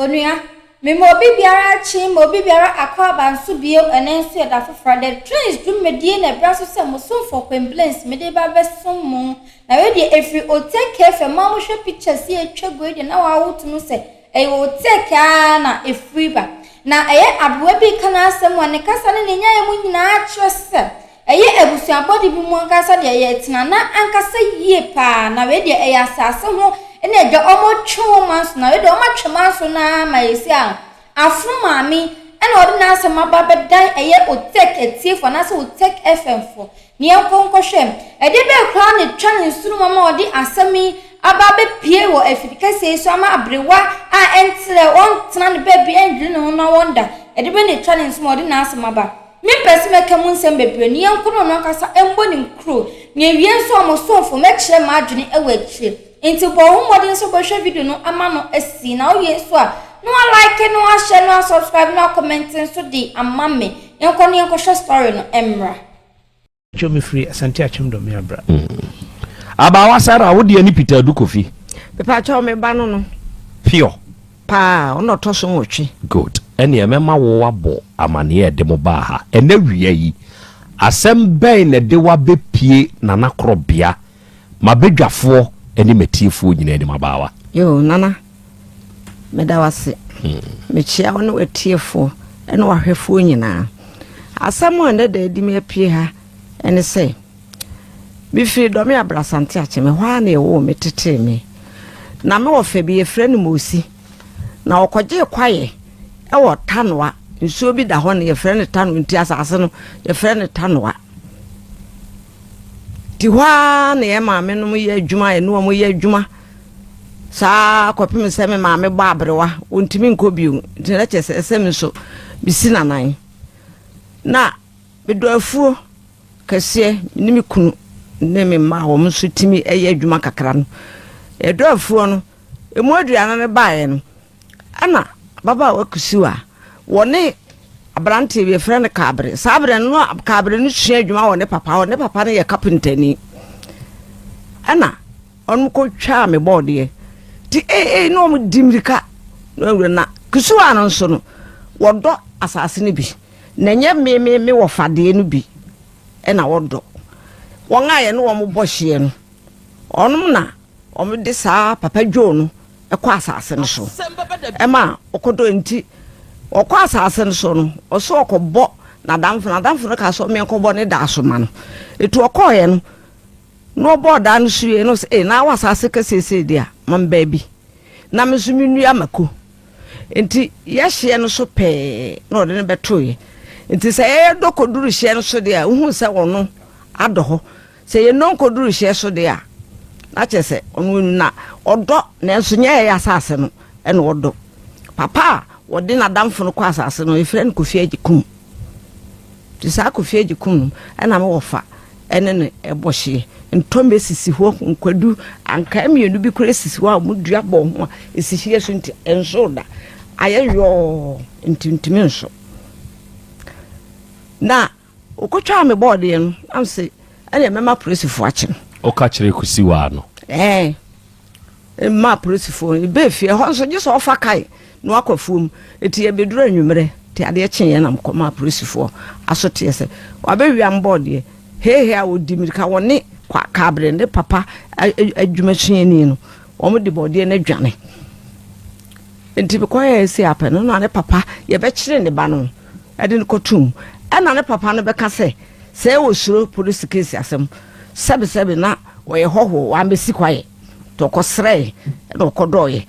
Onua, mema obi biara akye ma obi biara akɔ aba nso bio, ɛnnɛ nso yɛ da foforɔ. The Twins dwumadie na ɛbra so sɛ mo somfoɔ Queen Blings mede ba bɛsom mo. Na wei deɛ ɛfiri Oteke fam, mo a mohwɛ pictures yi a atwa gu yi deɛ na wɔawoto no sɛ ɛyɛ Oteke ara na ɛfiri ba. Na ɛyɛ aberewa bi reka n'asɛm a ne kasa ne ne nyaeɛ mu nyinaa kyerɛ sɛ Ɛyɛ abusuabɔde bi mu ankasa deɛ ɛyɛ tenana ankasa yie paa na wei deɛ ɛyɛ asase ho ne agya wɔn twe wɔn manso na wei deɛ wɔn atwe manso no ara ma yɛsi a afro maame ɛna ɔde n'asɛm aba bɛdan ɛyɛ Otek atiefo anaasɛ Otek FM fo ne yɛn kɔ nkɔhwɛ ɛdeɛ bɛyɛ koraa na etwa ne nsono ma ɔde asɛm yi aba abɛpue wɔ afidi kɛseɛ yi so ama aberewa a ɛntrɛ wɔntena ne baabi ɛndwene ne ho na wɔnda ɛde bɛ na etwa ne nso ma ɔde n'asɛm aba. Mempɛ sɛ mɛka mu nsɛm bebree no, yɛnkɔ na ɔno ankasa mmɔ ne nkuro, na awie nso a mo somfo mɛkyerɛ m'adwene wɔ akyire. Enti bɔ wo ho mmɔden sɛ wobɛhwɛ video no ama no asi, na wowie nso a, na wa like, na wa share, na wa subscribe, na wa comment nso de ama me. Yɛnkɔ na yɛnkɔhwɛ story no mmra. Twɛ me firi Asante Akyem Dɔme Abra. Abaawa Sarah wo deɛ ne Peter Adu Kofi. Mepakyɛw me ba no no. Pure. Paa, ɔna ɔtɔ so nwɔtwe. Good. Ɛneɛ mɛma wo abɔ amaneɛ a ɛde mo baa ha ɛnɛ wia yi. Asɛm bɛn na ɛde wo abɛpue Nana Korɔbea, m'abadwafoɔ ne m'atiefoɔ nyinaa anim abaawa? Yoo, Nana, meda wo ase. Mekyia wo ne w'atiefoɔ ne w'ahwɛfoɔ nyinaa. Asɛm a ɛnɛ da adi me apue ha ne sɛ, mefiri Dɔme Abrasante Akyem, ɛhɔ ara na yɛwoo me tetee me. Na me wɔfa bi yɛfrɛ no Mosi, na ɔkɔgyee kwaeɛ wɔ Tanoa, nsuo bi da hɔ na yɛfrɛ no Tanoa, nti asase no yɛfrɛ no Tanoa. Nti hɔ ara na yɛn maame nom yɛ adwuma, yɛne wɔn yɛ adwuma saa kɔpem sɛ me maame bɔ aberewa, ɔntumi nkɔ bio, nti na kyerɛ sɛ ɛsɛ me nso mesi nanan. Na medɔ afuo kɛseɛ, me ne me kunu ne me mma a wɔn nso tumi yɛ adwuma kakra no. Yɛdɔ afuo no, emu aduane no baeɛ no, ɛna ababaawa kusiw a wɔne aberanteɛ bi yɛfrɛ no Kaabere. Saa berɛ no na Kaabere no sua adwuma wɔ ne papa hɔ. Ne papa no yɛ kapentani. Ɛna wɔn kɔtwaa me bɔɔdeɛ. Nti ee ee na wɔn di mmirika na awura na kusiwa no nso no wɔdɔ asase no bi. Na ɛnyɛ me me me wɔfadeɛ no bi ɛna wɔdɔ. Wɔn a yɛne wɔn bɔ hyeɛ no wɔn na wɔde saa Papa Joe no kɔ asase no so ma ɔkɔdɔ nti ɔkɔ asase no so no ɔsɛ ɔkɔbɔ n'adamfo n'adamfo no ka sɛ ɔmeɛnkɔbɔ ne daa so ma no ɛti ɔkɔɔyɛ no na ɔbɔɔ daa no so wie no sɛ ee na awɔ asase kɛseɛsei deɛ a ma me baabi na me nso menua mako nti yɛhyeɛ no so pɛɛ na ɔde no bɛtoeɛ nti sɛ yɛyɛ dɔ kɔduru hyeɛ no so deɛ a wohu sɛ ɔno adɔ hɔ Sɛ yɛnnɔ nkoduru hyeɛ so deɛ a, na kyerɛ sɛ ɔno ɔnnu na ɔdɔ, nanso nyɛ yɛn asase no na ɔdɔ. Papa a wɔde n'adamfo no kɔ asase no, yɛfrɛ no Kofi Agyekum. Nti saa Kofi Agyekum no ɛna me wɔfa ɛne no ɛbɔ hyeɛ. Ntɔmmɛ sisi hɔ, nkwadu, ankaa mmienu bi koraa sisi hɔ a wɔdua bɔ ho a ɛsi hyeɛ so nti ɛnso da. Ayɛ yɔɔ nti ntumi nso. Na Ɔkɔtwaa me bɔɔdeɛ no, na mese ɛneɛ mɛma apolisifoɔ akye no. Woka kyerɛɛ Kusiwaa no? Ɛɛ, mma apolisifoɔ no. Ɛbɛɛ fie hɔ nso, gye sɛ ɔfa kae na wakɔ afuom. Enti yɛbɛduru anwummerɛ, nti adeɛ kyeeɛ na mekɔmaa apolisifoɔ asoteɛ sɛ wabɛwia me bɔɔdeɛ. Heihei a wɔdi mmirika, wɔne Kaabere ne papa adwumasuani no, wɔde bɔɔdeɛ no adwane. Enti mekɔyɛɛ sei apɛ no na ne papa yɛbɛkyere ne ba no de no kɔto mu. Ɛna ne papa no bɛka sɛ, sɛ ɔsuro polisi keesi asɛm, sɛbesɛbe na ɔyɛ hɔhoɔ, wammɛsi kwaeɛ, nti ɔkɔsrɛe na ɔkɔdɔeɛ.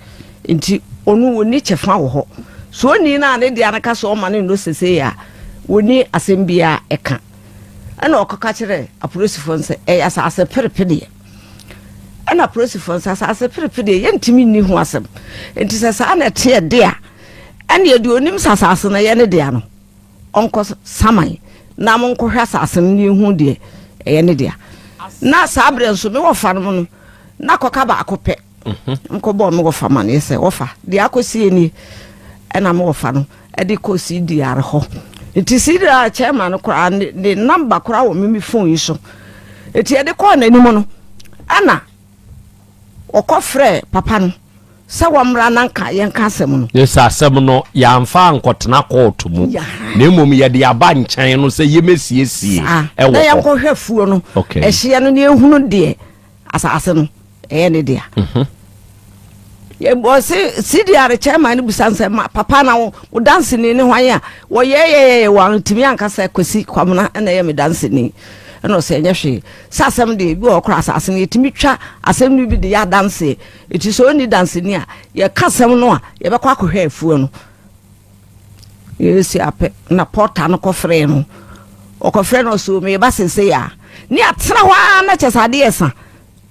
Enti ɔno ɔnni kyɛfa wɔ hɔ. So onii no a ne dea no ka sɛ ɔma no nnɔ sesei a, wɔnni asɛm biara ɛka. Ɛna ɔkɔka kyerɛɛ apolisifoɔ no sɛ, ɛyɛ asase perepedeɛ. Ɛna apolisifoɔ no sɛ, asase perepedeɛ yɛntumi nni ho asɛm. Enti sɛ saa na ɛteɛ de a, ɛnneɛ deɛ ɔnim sɛ asase no yɛ ne dea no, ɔnkɔ saman na monkɔhwɛ asase no na yɛhu deɛ ɛyɛ ne dea. Na saa berɛ nso me wɔfa no no, na kɔka baako pɛ. Mhm. Mekɔbɔɔ me wɔfa maneɛ sɛ wɔfa deɛ akɔsie nie ɛna me wɔfa no ɛde kɔ CDR hɔ. Nti CDR chairman no koraa ne ne namba koraa wɔ me me phone yi so. Nti yɛde kɔɔ n'anim no ɛna ɔkɔfrɛɛ papa no. Sɛ wɔmmra na nka yɛnka asɛm no. Yɛ sɛ asɛm no, yɛamfa ankɔtena kɔɔto mu, na mmom yɛde aba nkyɛn no sɛ yɛmmɛsiesie Saa. wɔ Na hɔ. yɛnkɔhwɛ afuo no Okay. ɛhyeɛ no na yɛnhunu deɛ asase no ɛyɛ ne dea. Yɛ ɔse CDR chairman no bisa no sɛ ma papa na wo wo danseni ne hwan a wɔyɛɛyɛyɛ wantumi anka sɛ Kwasi Kwamena na ɛyɛ me danseni ɛna ɔsɛ ɛnyɛ hwee sɛ asɛm deɛ ebi wɔ hɔ koraa asase no yɛtumi twa asɛm no bi de yɛ adanseɛ Enti sɛ ɔnni danseni a, yɛka asɛm no a, yɛbɛkɔ akɔhwɛ afuo no. Yɛsi apɛ na pɔta no kɔfrɛɛ no. Ɔkɔfrɛ no ɔsɛ meba sesei a. Ne atena hɔ ara na kyɛ sɛ adeɛ ɛsa.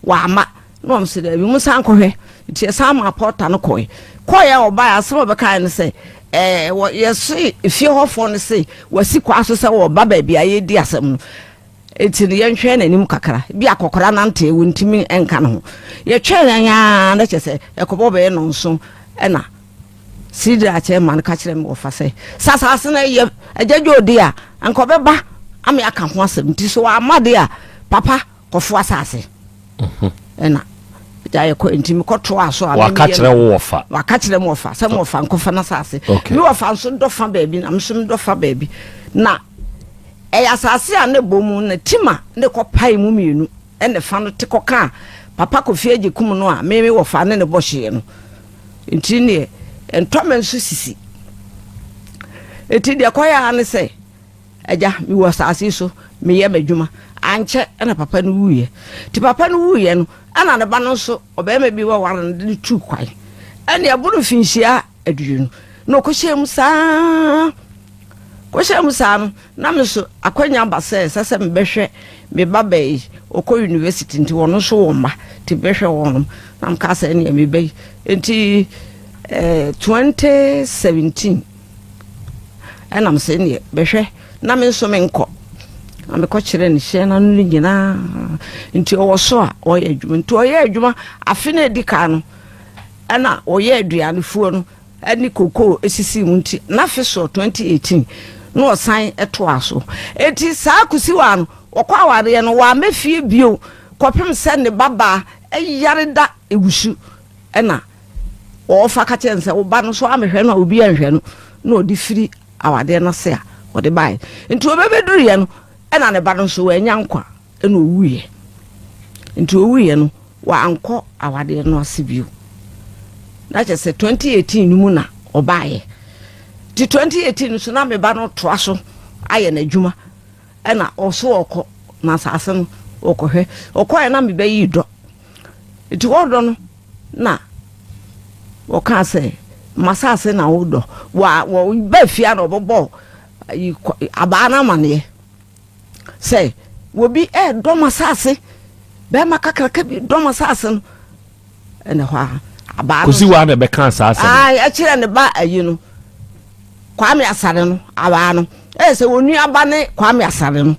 Wama. Na wɔn sɛ daabi mo san kɔhwɛ. Nti yɛsan maa pɔta no kɔɛ. Kɔɛ a ɔbaeɛ asɛm a ɔbɛkaeɛ no sɛ ɛɛ wɔ yɛse efie hɔfoɔ no se wɔasi kwa so sɛ wɔba baabi a yɛredi asɛm no. Enti no, yɛntwɛn n'anim kakra. Bi akɔkora nante, wɔntumi nka ne ho. Yɛtwɛn yɛn ara na kyerɛ sɛ ɛkɔbɔ bɛyɛ nnɔnson ɛna Sidra kyɛma no ka kyerɛ me wɔfa sɛ, sɛ asase no yɛ agya Joe de a, anka ɔbɛba ama aka ho asɛm. Nti sɛ wamma de a, papa kɔfo asase. Mhm. Ɛna agya yɛkɔ nti mekɔtoa so a. Waka kyerɛ wo wɔfa. Waka kyerɛ me wɔfa sɛ me wɔfa nkɔfa n'asase. Me wɔfa nso dɔ fa baabi na me nso medɔ fa baabi. Na Ɛyɛ asase a na ɛbɔ mu na Tima ne kɔpaee mu mmienu na ɛfa no te kɔkaa Papa Kofi Agyekum no a me me wɔfa ne ne bɔ hyeɛ no. Nti neɛ ntɔmɛ nso sisi. Nti deɛ kɔyɛ ara ne sɛ, agya mewɔ asase yi so meyɛ m'adwuma. Ankyɛ na papa no wuiɛ. Nti papa no wuiɛ no ɛna ne ba no nso ɔbarima bi bɛware no de no tuu kwan. Ɛne ɛboro mfinhyia aduonu na ɔkɔhyɛɛ mu saa. Kɔhyɛɛ mu saa no, na me nso akwanya aba sɛ ɛsɛ sɛ mebɛhwɛ me ba baa yi, ɔkɔ university nti wɔn nso wɔ mma nti mebɛhwɛ wɔn. Na mekaa sɛ ɛneɛ meba yi. Nti eh, 2017 ɛna mesɛ neɛ bɛhwɛ na me nso menkɔ. Na mekɔkyerɛ ne hyɛn no ano no nyinaa. Nti ɔwɔ so a ɔyɛ adwuma. Nti ɔyɛ adwuma afe no adi kan no ɛna ɔyɛ aduanefuo no ne kokoo sisii mu nti n'afe soɔ 2018 na ɔsan toaa so. Enti saa Kusiwaa no ɔkɔ awareɛ no wamma fie bio kɔpem sɛ ne ba baa yare da ewusu ɛna ɔɔfa ka kyerɛ no sɛ wo ba no so amehwɛ no a obi anhwɛ no na ɔde firi awadeɛ no ase a ɔde baeɛ. Nti ɔbɛbɛduruiɛ no ɛna ne ba no nso wannya nkwa ɛna ɔwuiɛ. Nti ɔwuiɛ no Wankɔ awadeɛ no ase bio. Na kyerɛ sɛ 2018 no mu na ɔbaeɛ. Nti 2018 no so na me ba no toa so ayɛ n'adwuma. Ɛna ɔso ɔkɔ na asase no ɔkɔhwɛ. Ɔkɔɛ na me ba yi dɔ. Nti ɔdɔ no na ɔkaa sɛ m'asase na wodɔ. Wa wɔ fie a na ɔbɛbɔ abaa no amaneɛ. Sɛ obi redɔm asase, bɛrima kakraka bi dɔm asase no, ɛna hɔ a abaa no. Kosi wa na ɛbɛka saa asɛm. Aa ɛkyerɛ ne ba ayi no, Kwame Asare no abaa no. Ɛyɛ sɛ wɔn nua ba ne Kwame Asare no.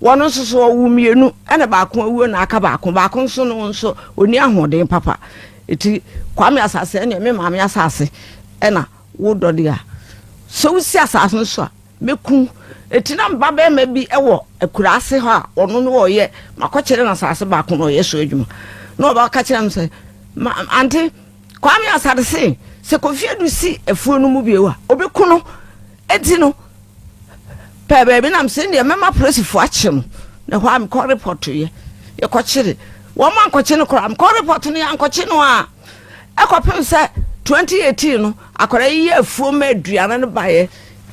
Wɔn nso so ɔwo mmienu ɛna baako awuo na aka baako. Baako nso no nso ɔni ahoɔden papa. Eti Kwame asase ɛne me maame asase ɛna wodɔ deɛ a sɛ wosi asase no so a Me kun, enti na me babarima bi wɔ akuraase hɔ a ɔno ne ɔyɛ, makɔkyerɛ no asase baako na ɔyɛ so adwuma. Na ɔbɛka kyerɛ me sɛ, ma ante, Kwame Asare se, sɛ Kofi Adu si afuo no mu bio a, ɔbɛku no. Enti no, pɛɛ baabi na mesɛ deɛ mɛma polisifoɔ akye no. Na ɛhɔ a mekɔ repɔtoeɛ, yɛkɔkyere. Wɔn ankɔkye no koraa, mekɔ repɔto no yɛankɔkye no a, ɛkɔpem sɛ 2018 no, akwadaa yi yɛ afuo ma aduane no baeɛ.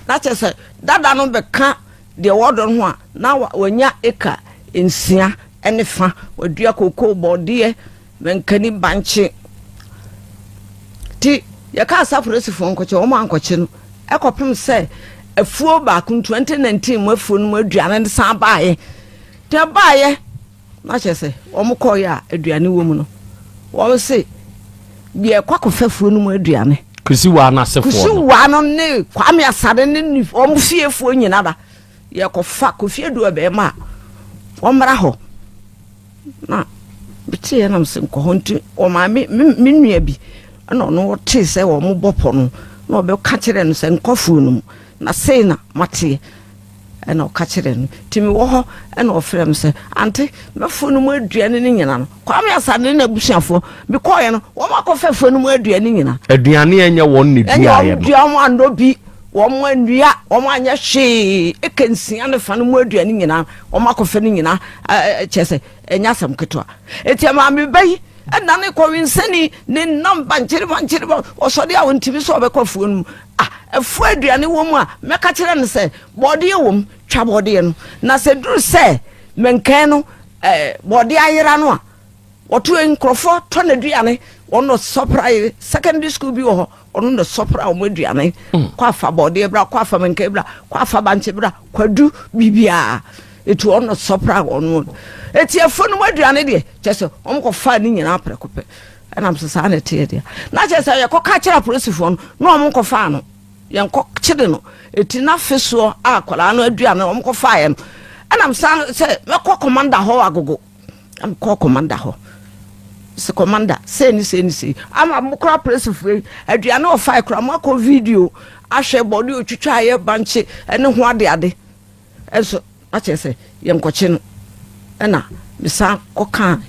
Na kyerɛ sɛ dada no bɛka deɛ wɔdɔ no ho a, na wanya eka nsia ne fa. Wadua kokoo, bɔɔdeɛ, mankani, bankye. Nti yɛkaa sɛ apolisifoɔ nkɔkye, wɔn ankɔkye no. Ɛkɔpem sɛ afuo baako 2019 mu afuo no mu aduane no san baeɛ. Nti ɛbaeɛ Na kyerɛ sɛ, wɔn kɔɔeɛ a aduane wɔ mu no, wɔn se, Deɛ ɛkɔ akɔfa afuo no mu aduane. Kusiwaa no asefoɔ no. Kusiwaa no ne Kwame Asare ne ne wɔn fiefoɔ nyina da. Yɛkɔfa Kofi Adu ɔbɛrima a, wɔmmra hɔ. Na meteeɛ na mese nkɔ hɔ nti wɔmaa me me nua bi ɛna ɔno ɔtee sɛ wɔn bɔ pɔ no na ɔbɛka kyerɛ no sɛ nkɔ afuo no mu na sei na mateɛ. Ɛna ɔka kyerɛɛ no. Nti mewɔ hɔ ɛna ɔfrɛɛ me sɛ, Ante, mɛfo no mu aduane no nyina no, Kwame Asare ne n'abusuafoɔ, mekɔɔeɛ no, wɔn akɔfa afuo no mu aduane nyina. Aduane a ɛnyɛ wɔn na Ɛnyɛ ɛduaeɛ wɔn no. dua, wɔn annɔ bi, wɔn annua, wɔn anyɛ hwee, eka nsia ne fa no mu aduane nyina, wɔn akɔfa no nyina, kyerɛ sɛ, ɛnyɛ asɛm ketewa. Enti ɛmaa me ba yi nane kɔwensani, ne nam bankyere bankyere, ɔsɔre a ɔntumi sɛ ɔbɛkɔ afuo no mu. Ah, afuo aduane wɔ mu a, mɛka kyerɛ no sɛ, bɔɔdeɛ wɔ mu, twa bɔɔdeɛ no. Na sɛ duru sɛ mɛnkɛn no, eh, bɔɔdeɛ ayera no a, wɔto nkurɔfoɔ tɔ n'aduane, wɔn na sɔpra secondary school bi wɔ hɔ, ɔno na sɔpra wɔn aduane. Hmm. Kɔ afa bɔɔdeɛ bra, kɔ afa mɛnkɛn bra, kɔ afa bankye bra, kwadu biribiara. Etu ɔno sɔpra wɔn no. Eti afuo no mu aduane deɛ, kyɛ sɛ wɔn kɔfa ne nyinaa prɛko pɛ. Ɛnam sɛ saa na ɛteɛ deɛ. Na kyerɛ sɛ yɛkɔka kyerɛ apolisifoɔ no na wɔn kɔfaa no. Yɛnkɔ kyere no. Eti na fesoɔ a akwadaa no aduane wɔn kɔfaeɛ no. Ɛnam saa sɛ mɛkɔ kɔmanda hɔ agogo. Na mekɔɔ kɔmanda hɔ. Sɛ kɔmanda sei ne sei ne sei. Ama mo koraa apolisifoɔ yi aduane ɔfae koraa mo akɔ video ahwɛ bɔde otwitwaeɛ bankye ɛne ho adeade. Nso na kyerɛ sɛ yɛnkɔkye no. Ɛna mesan kɔkaa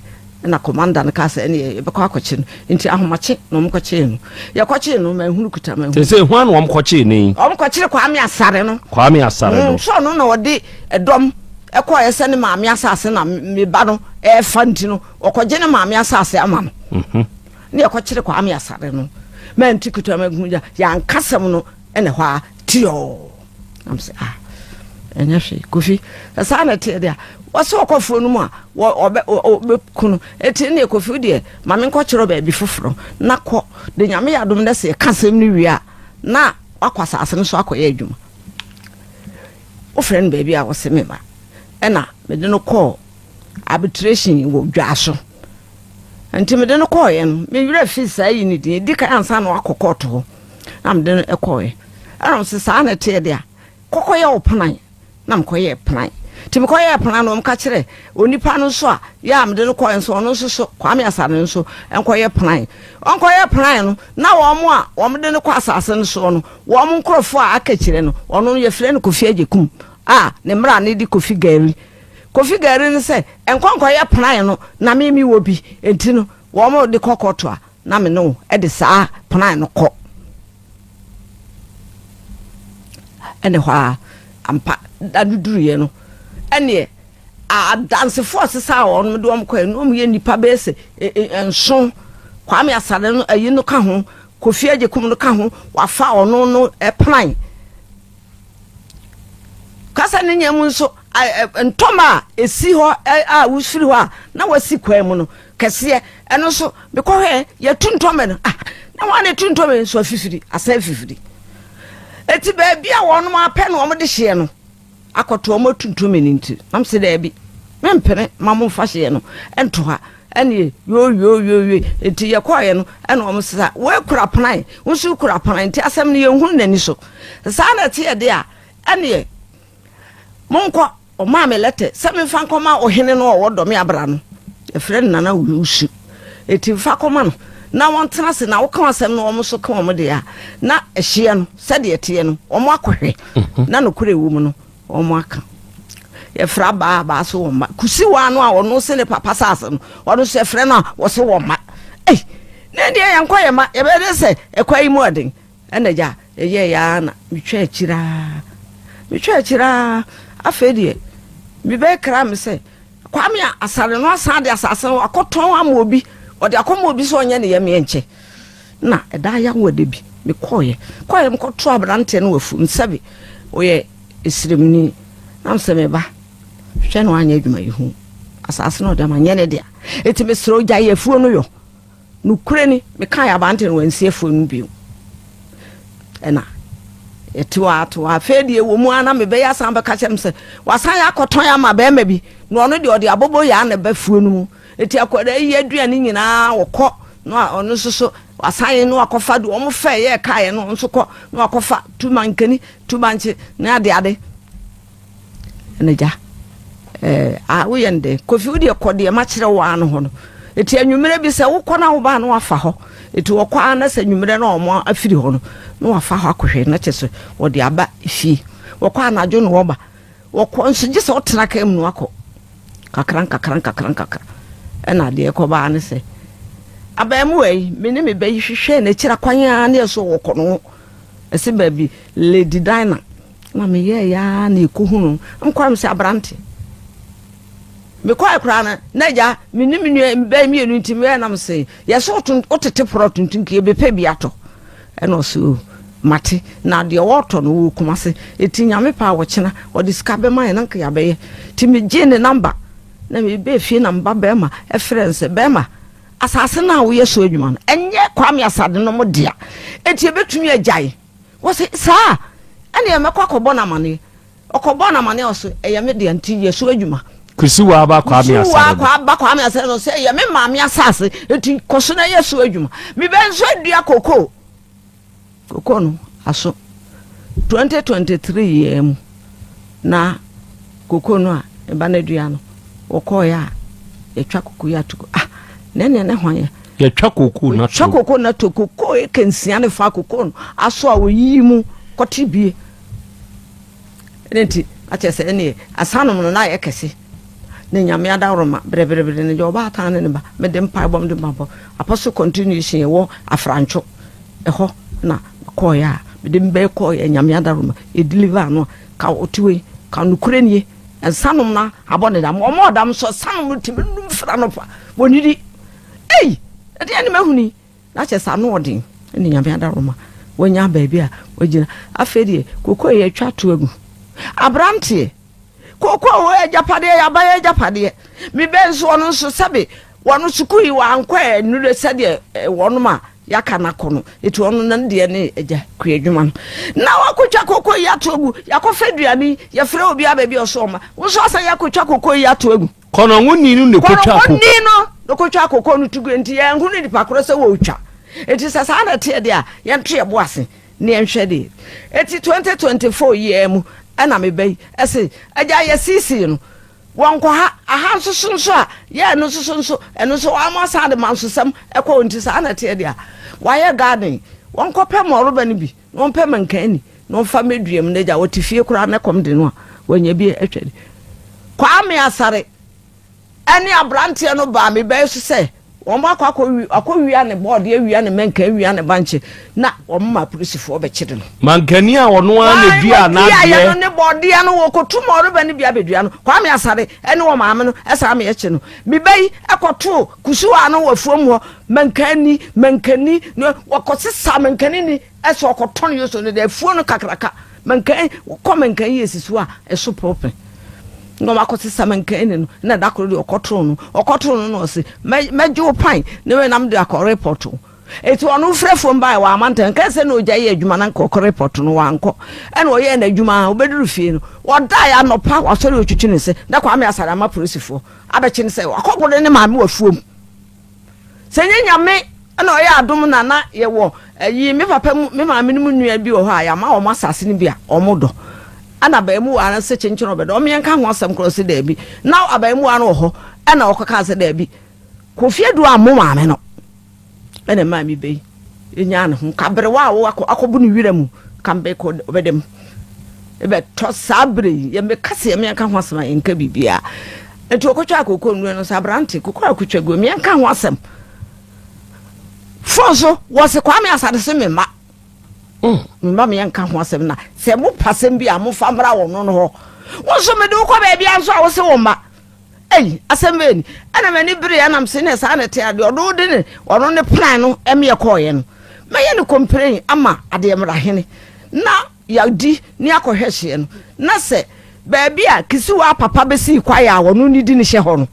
ɛna kɔmanda no kaa sɛ ɛne yɛbɛkɔ akɔkye no. Nti ahomakye na wɔn kɔkyee no. Yɛkɔkyee no manhunu kuta manhunu. Sese hwan na wɔn kɔkyee no yi? Wɔn kɔkyere Kwame Asare no. Kwame Asare no. Mm, so ɔno na ɔde ɛdɔm ɛkɔɛ sɛ ne maame asase na me ba no ɛɛfa nti no ɔkɔgye ne maame asase ama no. Mhm. Ne yɛkɔkyere Kwame Asare no. Manti kuta manhunu gya yɛankasɛm no ɛna hɔ a tiɔɔ. Na mesɛ ah ɛnyɛ hwee Kofi sɛ saa na ɛteɛ deɛ a wɔsɛ ɔkɔfoɔ no mu a ɔbɛku no ɛti ne Kofi deɛ ma menkɔkyerɛ baabi foforɔ na kɔ de Nyame yɛ adom dɛ sɛ yɛka asɛm no wie a na wakɔ asase no so akɔyɛ adwuma wofrɛ no baabi a wɔse me ma ɛna mede no kɔɔ arbitration wɔ dwa so nti mede no kɔɔeɛ no me werɛ fi saa yi ne din ɛdi kan ansa na wakɔ kɔɔto hɔ na mede no kɔeɛ ɛna ɔse saa na ɛteɛ deɛ a kɔkɔyɛ wo plan na mekɔyɛɛ plan nti mekɔyɛɛ plan no ɔmka kyerɛ onipa no nso a yɛ a mede no kɔɛ nso ɔno nso so Kwame Asare no nso nkɔyɛ plan ɔnkɔyɛ plan no na wɔn a wɔn de no kɔ asase no soɔ no wɔn nkorɔfoɔ a aka kyerɛ no ɔno no yɛfrɛ no Kofi Agyekum a ne mmara ne de Kofi Gari Kofi Gari no sɛ nkɔ nkɔyɛ plan no na me mewɔ bi nti no wɔn de kɔ kɔto a na me ne wo de saa plan no kɔ. Ɛne hɔ a ampa da no duruiɛ no, ɛneɛ adansefoɔ sesaa wɔn de wɔn kɔɛ no wɔn yɛ nnipa bɛyɛ sɛ nson. Kwame Asare no ayi no ka ho, Kofi Agyekum no ka ho, wafa ɔno no plan. Kasa ne nya mu nso ntɔma a ɛsi hɔ a wofiri hɔ a na wasi kwan mu no kɛseɛ ɛno nso mekɔhwɛ yɛtu ntɔmɛ no ah na wɔn a ɛtu ntɔmɛ nso afifiri asan afifiri eti baabi a wɔn apɛ na wɔn de hyeɛ no akɔto wɔn atu ntɔmɛ no nti nam sɛ daabi mempene ma mo nfa hyeɛ no nto ha ɛne yoyoyoyo eti yɛkɔɔyɛ no ɛna wɔn sesa wɔakura plan nso kura plan nti asɛm no yɛnhunu n'ani so saa na ɛteɛ de a ɛneɛ Monkɔ, ɔmaa me lɛtɛ sɛ memfa nkɔma ɔhene no a ɔwɔ Dɔme Abra no. Yɛfrɛ no Nana Owusu. Enti fa kɔma no na wɔntena ase na woka asɛm no wɔn nso ka wɔn deɛ a, na ɛhyeɛ no sɛdeɛ ɛteɛ no wɔn akɔhwɛ mhm. na nokorɛ ɛwɔ mu no wɔn aka. Yɛfrɛ abaa abaa so wɔn mma. Kusiwa no a ɔno se ne papa saase no ɔno nso yɛfrɛ no a wɔse wɔn mma. Ei, ne deɛ yɛnkɔ yɛn mma yɛbɛyɛ dɛ sɛ ɛkwa yi mu ɔden. Ɛna agya, yɛyɛeɛ ara na metwaa akyire ara, metwaa akyire ara, afei deɛ mebɛkra me sɛ Kwame Asare no asan de asase no akɔtɔn ama obi, ɔde akɔma obi sɛ ɔnyɛ ne yɛmeɛ nkyɛ. Na ɛda ayawo da bi, mekɔeɛ, kɔeɛ mekɔto aberanteɛ no wɔ afuom, sɛbe ɔyɛ esremni, na mesɛ meba, hwɛ na wanyɛ adwuma yi ho, asase no ɔde ama nyɛ ne dea, enti mesrɛ wo gyae afuo no yɔ. Nokorɛ ni, mekae aberanteɛ no, wansi afuo no bio. Ɛna yɛte hɔ ara te hɔ ara. Afei deɛ ɛwɔ mu ara na mebɛyɛ asan bɛka kyerɛ me sɛ wasan yɛ akɔtɔn ama bɛrima bi na ɔno deɛ ɔde aboboyaa na ɛba fuo no mu. Eti akwadaa yi aduane nyinaa ɔkɔ na ɔno nso so wasan na wakɔfa deɛ wɔn fɛ yɛ kaeɛ no nso kɔ na wakɔfa tu mankani tu bankye ne adeade. Ɛna gya ɛɛ a woyɛ no dɛn kofi wo deɛ kɔ deɛ makyerɛ wo ano hɔ no eti anwummerɛ bi sɛ wokɔ na wobaa na wafa hɔ eti wɔkɔ ara na sɛ anwummerɛ na wɔn afiri hɔ no na wafa hɔ akɔhwɛ na kyɛ sɛ wɔde aba fie wɔkɔ anadwo na wɔba. Wɔkɔ nso gye sɛ wotena kaa mu na wakɔ. Kakra nkakra nkakra nkakra. Ɛna adeɛ kɔbaa ne sɛ abaamuwa yi me ne me ba yi hwehwɛɛ n'akyiri akwan ara ne ɛso wɔkɔ no ho. Ɛsɛ baabi Lady Dinah na meyɛɛ ya na ɛkɔhu no. Nkɔa me sɛ aberante. Mekɔɛ koraa no na agya me ne me nua bɛyɛ mmienu nti meyɛ nam se yɛsɛ wotete porɔ tuntum ki yɛbɛpɛ bi atɔ. Ɛna ɔse o mate na deɛ ɔɔtɔ no ɔwɔ Kumase eti Nyame pɛ a ɔkyena ɔde sika bɛma yɛn na nka yɛabɛyɛ nti megyee ne number na mebɛɛ fie na meba bɛɛma ɛfrɛ no sɛ bɛɛma asase no a woyɛ so adwuma no ɛnyɛ Kwame Asade nom dea eti ɛbɛtumi agyae wɔse saa ɛneɛ mɛkɔ akɔbɔ no amaneɛ Ɔkɔbɔɔ no amaneɛ ɔse ɛyɛ me dea nti yɛ so adwuma. Kusiwa aba Kwame Asare no. Kusiwa aba Kwame Asare no sɛ ɛyɛ me maame asase nti kɔ so na yɛ so adwuma. Me bɛ nso adua kokoo. Kokoo no aso. 2023 yɛ mu na kokoo no a me ba no adua no wɔkɔɔyɛ a yɛtwa kokoo yi ato ah na ɛneɛ ne hwan yɛ. Yɛtwa kokoo no ato. Yɛtwa kokoo no ato kokoo eka nsia ne fa kokoo no aso a wɔyiyi mu kɔte bie. Ɛno nti, na kyerɛ sɛ ɛneɛ asanom no na ayɛ kɛse. Na Nyame adaworoma, brɛbrɛbrɛ no deɛ ɔbaatan ne ne ba, mede mpaebɔ mede mpaebɔ, Apostle continuation ɛwɔ Afrantwo, ɛhɔ na mekɔɔeɛ a, mede me bɛyɛ kɔɔeɛ, Nyame adaworoma, yɛ deliver ano a, ka ɔte wei, ka nokorɛ nie, nsanom no abɔ ne dam, wɔn ɔdam nso nsanom no tumi num fira anɔpa, wɔnnidi. Ei, ɛdeɛn ne mahunu yi? Na kyerɛ sɛ ano ɔden ne Nyame adaworoma wanya baabi a wagyina. Afei deɛ kokoo yɛ atwa to agu. Abranteɛ, kokoo wɔ agyapadeɛ, yɛ aban agyapadeɛ. Me bɛ nso ɔno nso sɛbe wɔn sukuu yi wankɔ nnure sɛdeɛ wɔnom a yɛaka no akɔ no. Eti ɔno na ne deɛ ne agya kua adwuma no. Na wakɔtwa kokoo yi ato agu. Yɛakɔfa aduane yi, yɛfrɛ obi aba bi ɔso ɔma. Wo nso asan yɛakɔtwa kokoo yi ato agu. Kɔnɔnwoni no na ɛkɔtwaa koko. Kɔnɔnwoni no na ɔkɔtwaa koko no to guiɛ, nti yɛanhunu nipa korɔ sɛ wɔretwa. Nti sɛ saa na ɛteɛ deɛ a, yɛnto yɛn bo ase na yɛnhwɛ deɛ. Nti 2024 yi ara mu na me ba yi se, Agya yɛsiisii no, wɔnkɔ ha, aha nso so nso a, yɛ ɛno nso so nso, ɛno nso wɔasan de mansosɛm kɔ hɔ, nti saa na ɛteɛ deɛ a, wɔayɛ garden, wɔnkɔpɛ mmɔreba no bi na ɔmpɛ mankan ni na ɔmfa mmɛdua mu n'agya ɔte fie koraa na kɔm de no a wanya bi atwa di. Kwame Asare ɛne aberanteɛ no baa me bɛyɛ so sɛ wɔn akɔ akɔ akɔwia ne bɔɔde awia ne mankan awia ne bankye na wɔn ma apolisifoɔ bɛkyere no. Mankani a ɔno ara na dua n'adeɛ. Wɔdua no ne bɔɔdeɛ no wɔkɔtu ma ɔreba no bi abɛdua no. Kwame Asare ɛne wɔn maame no ɛsan ma yɛkye no. Me ba yi ɛkɔtoo kusuwa no wɔ afuom hɔ mankani mankani wɔkɔsesa mankani ni Ɛsɛ ɔkɔtɔn Yosef no de afuo no kakraka mankan kɔ mankan yi esi so a ɛso pɔpɛ na ɔmo akɔsesa mankan ni no na da koro deɛ ɔkɔtoo no ɔkɔtoo no na ɔse mɛgye wo pan ne wei nam de akɔ report wo eti ɔno frɛ fam bae wɔ amantam nka sɛ na ogya yɛ adwuma na nka ɔkɔ report no wankɔ ɛna ɔyɛɛ n'adwuma obɛduru fie no ɔdae anɔpa wasɔre otwitwi ne se na Kwame Asare ama polisifoɔ abɛkye no sɛ wakɔboro ne maame wɔ afuom. Sɛ nyɛ Nyame na ɔyɛ adom na na yɛwɔ ayi me papa mu me maame no mu nua bi wɔ hɔ a yɛama wɔn asase no bi a wɔn dɔ ɛna abaamuwa no sɛ kyenkyen ɔbɛdɔ wɔn yɛnka ho asɛm korɔ sɛ daabi na abaamuwa no wɔ hɔ ɛna ɔkɔka sɛ daabi Kofi Adu ammo maame no ɛna maa mi bɛyi ɛnyaa ne ho kaberewa a wakɔ akɔbu ne wira mu kambe kɔ ɔbɛdɛm ɛbɛtɔ saa bere yi yɛmɛka sɛ yɛmɛnka ho asɛm a yɛnka biribiara Nti ɔkɔtwaa kooko nnuro no sɛ aberante kooko a kotwa guo meɛnka ho asɛm fon so wɔse Kwame Asade se me mma mm. me mma meɛnka ho asɛm na sɛ mo pasɛm bi a mofa mmra wɔn no hɔ wo nso mede wokɔ baabi a nso a wose wo mma ei asɛm bɛɛ ni ɛna m'ani bere ɛnam se ne saa na ɛte adeɛ ɔno de ne ɔno ne plan no ɛmeɛ kɔɔyɛ no mɛyɛ ne complain ama adeɛ mmara hene na Yɛadi ne akɔhwɛ hyeɛ no, na sɛ baabi a Kisiwa papa bɛsii kwaeɛ a ɔno ne di ne hyɛ hɔ no,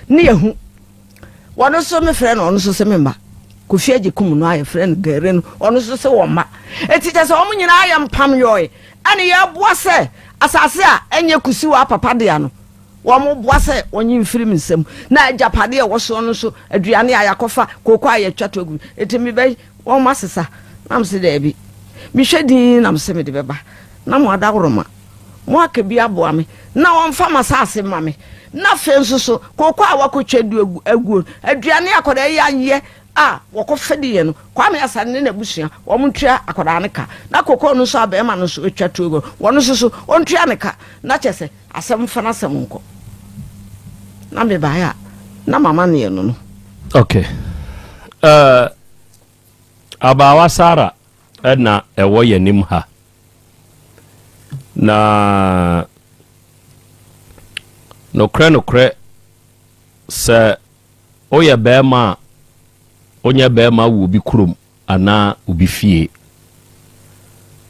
ne yɛhu. Wɔno nso mefrɛ no, ɔno nso se memma. Kofi Agyekum no a yɛfrɛ no Gare no, ɔno nso se wɔmma. Enti kyerɛ sɛ wɔn nyinaa yɛ mpam yɔe, ɛne yɛboa sɛ asase a ɛnyɛ Kusiwa papa dea no, wɔboa sɛ wɔnye mfiri me nsam, na agyapadeɛ a ɛwɔ soɔ no nso, aduane a yɛakɔfa, kooko a yɛatwa to agu. Enti mebɛyi wɔn asesa. Na mese, Daabi. Mehwɛ dinn na mese mede bɛba, na mo adaworoma, moaka bi aboa me, na wɔmfa m'asase mma me. Na afei nso so, kooko a wɔakɔtwa du aguo, aduane a akwadaa yi ayɛ. a wɔkɔ fɛdiiɛ no, Kwame Asare ne n'abusua, wɔn ntua akwadaa no ka. Na kokoo no nso a bɛrima no nso atwa tuo gu no, wɔn nso so wɔntua ne ka. Na kyerɛ sɛ asɛm mfa n'asɛm nkɔ. Na mebaeɛ a, na m'amanneɛ no no. Okay. Uh, Abaawa Sarah na ɛwɔ yɛn anim ha. Na nokorɛ nokorɛ sɛ woyɛ bɛrima a wonyɛ bɛrima wɔ obi kurom anaa obi fie.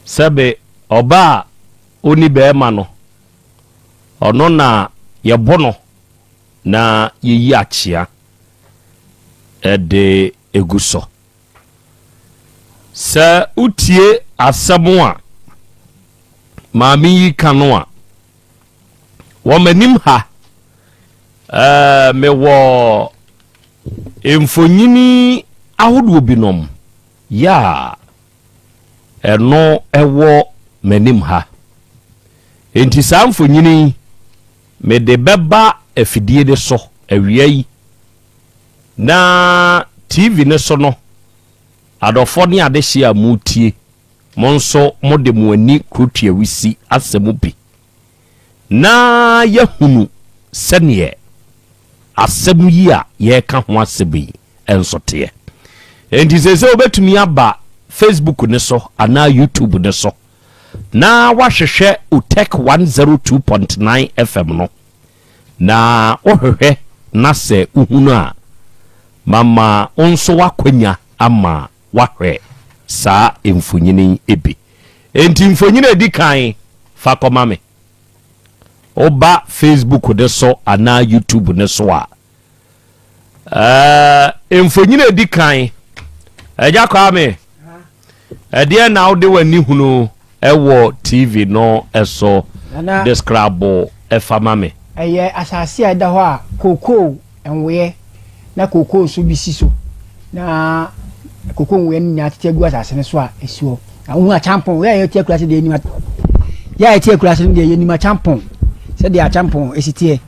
Sɛbe ɔbaa a ɔnni bɛrima no, ɔno na yɛbo no na yɛyi akyea de gu so. Sɛ wotie asɛm a maame yi ka no a, wɔ m'anim ha, ɛɛ mewɔ mfonini ahodoɔ binom yɛ a ɛno ɛwɔ m'anim ha. Enti saa mfonini yi, mede bɛba afidie no so awia yi. Na TV no so no, adɔfoɔ ne adehyeɛ a moretie, mo nso mode mo ani kurotua wisi asɛm bi, na yɛahunu sɛdeɛ asɛm yi a yɛreka ho asɛm yi nso teɛ. Enti seesei wobɛtumi aba Facebook no so anaa YouTube no so na woahwehwɛ Otec 102.9 FM no. Na wohwehwɛ na sɛ wohunu a, mama wo nso w'akwanya ama woahwɛ saa mfonini yi bi. Enti mfonini a ɛdi kan, fa kɔma me. Woba Facebook no so anaa YouTube no so a, Ɛɛ, mfonyin a edi kan. Agya Kwame, ɛdeɛn na wode w'ani hunu wɔ TV no so? Describe fa ma me. Ɛyɛ asase a ɛda hɔ a kookoo nwoeɛ na kookoo nso bi si so na kookoo nwoeɛ no nyinaa tete agu asase no so a ɛsi hɔ. Na wohu akyampɔn, yɛ a yɛte akuraase deɛ yɛnim yɛ a yɛte akuraase no deɛ yɛnim akyampɔn sɛdeɛ akyampɔn ɛsi teɛ.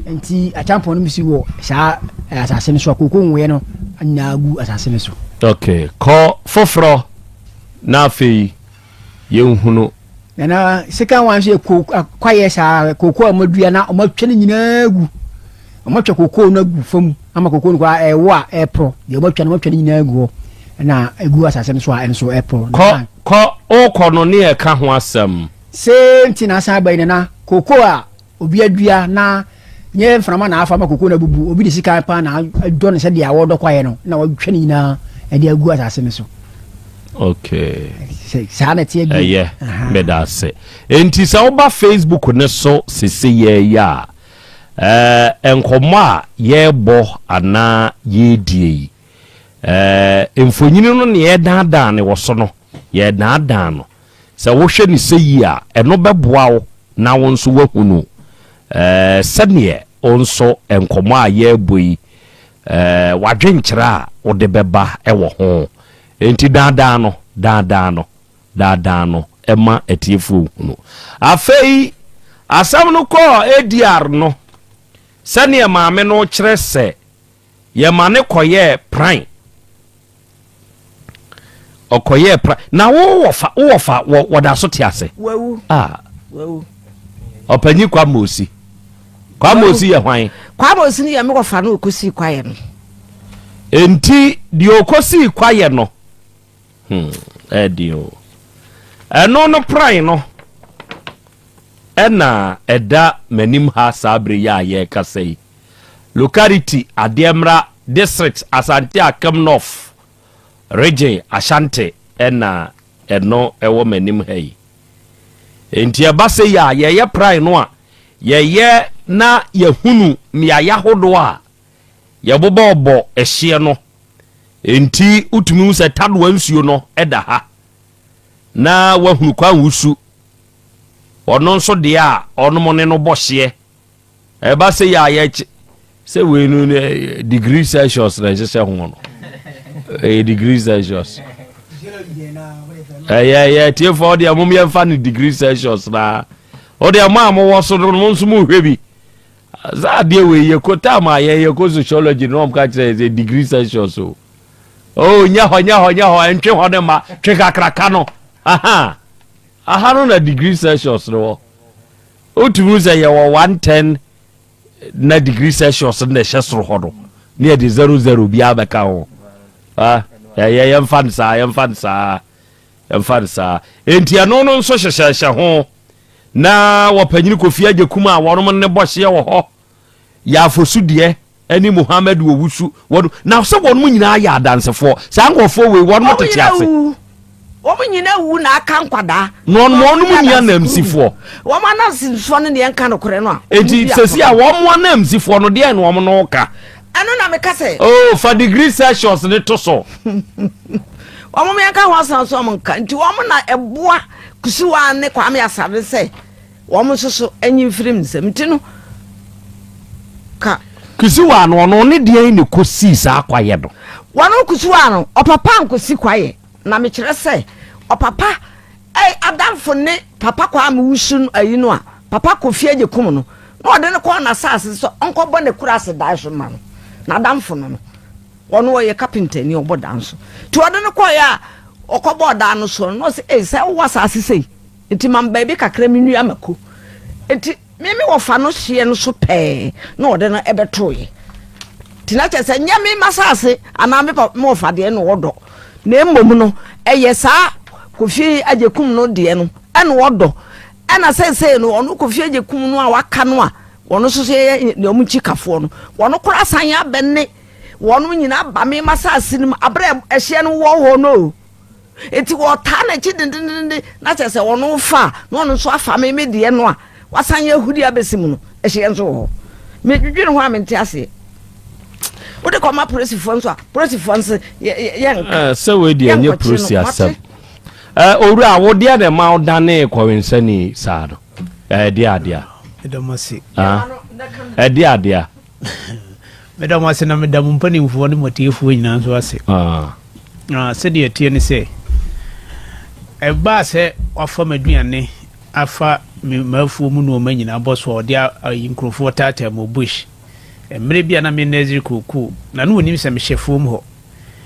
Nti acheampong no si wɔ saa eh, asase no so a kooko nwoeɛ no nyinaa gu asase no so. Ok, kɔ foforɔ na afei yɛnhunu. Nana second one nso yɛ kooko kwaeɛ saa kooko a wɔadua na wɔatwa no nyinaa gu. Wɔatwa kooko no agu fam ama kooko no koraa ɛwo a ɛreporɔ. Deɛ wɔatwa no wɔatwa no nyinaa agu hɔ na ɛgu asase no so a ɛno nso ɛreporɔ. Kɔ kɔ wokɔ no ne yɛka ho asɛm. Same thing asan aba yi nana kooko a Obi adua na nyɛ mframa na afa ma koko no abubu, obi de sikan paa na adɔ no sɛdeɛ wɔdɔ kwaeɛ no na watwa ne nyinaa de agu asase no so. Okay. Saa na ɛteɛ bio. Ɛyɛ, meda ase. Enti sɛ woba Facebook ne so sese yɛyɛ a, ɛɛ nkɔmmɔ a yɛrebɔ anaa yɛredie yi, ɛɛ mfonini no ne yɛredaadaa ne wɔ so no, yɛredaadaa no. Sɛ wohwɛ no sɛyi a, ɛno bɛboa wo na wo nso woahunu sɛdeɛ wo nso nkɔmmɔ a yɛrebɔ yi, w'adwenkyerɛ a wode bɛba wɔ ho. Enti daadaa no, daadaa no, daadaa no ma atiefoɔ nhunu. Afei asɛm no kɔɔ ADR no, sɛdeɛ maame no kyerɛ sɛ yɛma no kɔyɛɛ pran. Ɔkɔyɛɛ pra na wo wɔfa wo wɔfa wɔ wɔda so te ase. Wawu. Ah. Wawu. Ɔpanyin Kwame Osi. Kwame Osi yɛ hwan? Kwame Osi no yɛ me wɔfa no ɔkɔsii kwaeɛ no. Enti deɛ ɔkɔsii kwaeɛ no hmm ɛden o. Ɛno no pran no ɛna ɛda m'anim ha saa bere yi a yɛrekasa yi. Locality, Adeɛmmra District, Asante Akim North Region, Ashanti na ɛno ɛwɔ m'anim ha yi. Enti ɛba sɛ yi a yɛyɛ prae no a, yɛyɛ na yɛhunu mmeaeɛ ahodoɔ a yɛbobɔɔbɔ ɛhyeɛ no. Enti wotumi hu sɛ Tadoa nsuo no da ha na wahunu kwan wusu. Ɔno nso deɛ a ɔnom ne no bɔ hyeɛ Ɛba sɛ yɛ a yɛkye sɛ wei no degree Celsius na ɛhyehyɛ ho no ɛyɛ degree Celsius ɛyɛ yɛ tiefoɔ deɛ mom yɛmfa no degree Celsius na wodeɛ mo a mowɔ so no mo nso mohwɛ bi saa adeɛ wei yɛkɔ tam a yɛyɛ kɔ sociology no ɔmka kyerɛ sɛ degree Celsius o. Oh, nyɛ hɔ, nyɛ hɔ, nyɛ hɔ, ɛntwe hɔ ne ma, twe kakraka no. Aha, aha no na degree Celsius no wɔ. Wotumi sɛ yɛwɔ 110 na degree Celsius no na ɛhyɛ soro hɔ no, ne yɛde 00 biara bɛka ho. Ah, yɛ yɛmfa no saa, yɛmfa no saa, yɛmfa no saa. Enti ɛno no nso hyehyɛhyɛ ho. Na wɔpanyini Kofi Agyekum a wɔnom ne bɔhyeɛ wɔ hɔ. Yɛafosu deɛ ɛne Muhammad Owusu wɔn na sɛ wɔn nyinaa yɛ adansefoɔ. Saa nkurɔfoɔ wei wɔn tete ase. Wɔn nyinaa wu na aka nkwadaa. Na wɔn wɔn mu ni anamsifoɔ. Wɔn anamsifoɔ no deɛ nka nokorɛ no a. Eti sɛsi a wɔn anamsifoɔ no deɛ na wɔn no ka. Ɛno na meka sɛ. Oh, fa degree Celsius ne to so. Wɔn yɛn ka ho asɛm so wɔn nka nti wɔn na ɛboa Kusiwa ne Kwame Asare sɛ wɔn nso so anyi mfiri mu nsɛm nti no ka. Kusiwa no ɔno ne deɛn ne kɔsii saa kwaeɛ no. Wɔn Kusiwa no ɔpapa nkosi kwaeɛ na mekyerɛ sɛ ɔpapa adamfo ne papa Kwame Wusu ayi no a papa Kofi Agyekum no na ɔde no kɔɔ n'asase so ɔnkɔbɔ ne kura ase dan so ma no n'adamfo no no ɔno ɔyɛ kapenta ni ɔbɔ dan so nti ɔde no kɔɛ a ɔkɔbɔɔ dan no so no na ɔsɛ ei sɛ wowɔ asase sei nti ma baabi kakra me nua mako nti me me wɔfa no hyeɛ no so pɛɛ na ɔde no ɛbɛtoeɛ nti na kyerɛ sɛ nyɛ me masase anaa me pa me wɔfa deɛ na ɔdɔ na mmom no ɛyɛ saa Kofi Agyekum no deɛ no ɛna ɔdɔ ɛna sɛsɛɛ no ɔno Kofi Agyekum no a waka no a wɔn nso so yɛ deɛ wɔn nkyi kafoɔ no wɔn koraa san abɛne wɔn nyinaa ba me masase no mu aberɛ ɛhyeɛ no wɔ hɔ no eti wɔtaa n'akyi dendendenden na kyerɛ sɛ wɔn fa na ɔno nso afa me me deɛ no a wasan yɛ ahuri abɛsi mu no ɛhyeɛ nso wɔ hɔ medwedwene ho a mente aseɛ wode kɔma polisifoɔ nso a polisifoɔ nso yɛnka sɛ wei deɛ ɛnyɛ polisi asɛm. Owura wo deɛ na ɛma wodane kɔwensani saa no ɛdeɛ adeɛ Meda mo ase. Ɛdeɛ adeɛ. Meda mo ase na meda mo mpanimfoɔ ne mo atiefoɔ nyinaa nso ase. Sɛdeɛ ɛteɛ ne sɛ ɛbaa sɛ wafa m'aduane afa m'afuo mu nneɛma nyinaa bɔ so a ɔde ayi nkurɔfoɔ taataa mu bush. Mmerɛ bi a na me nursery kookoo na ne onim sɛ mehyɛ fuom hɔ.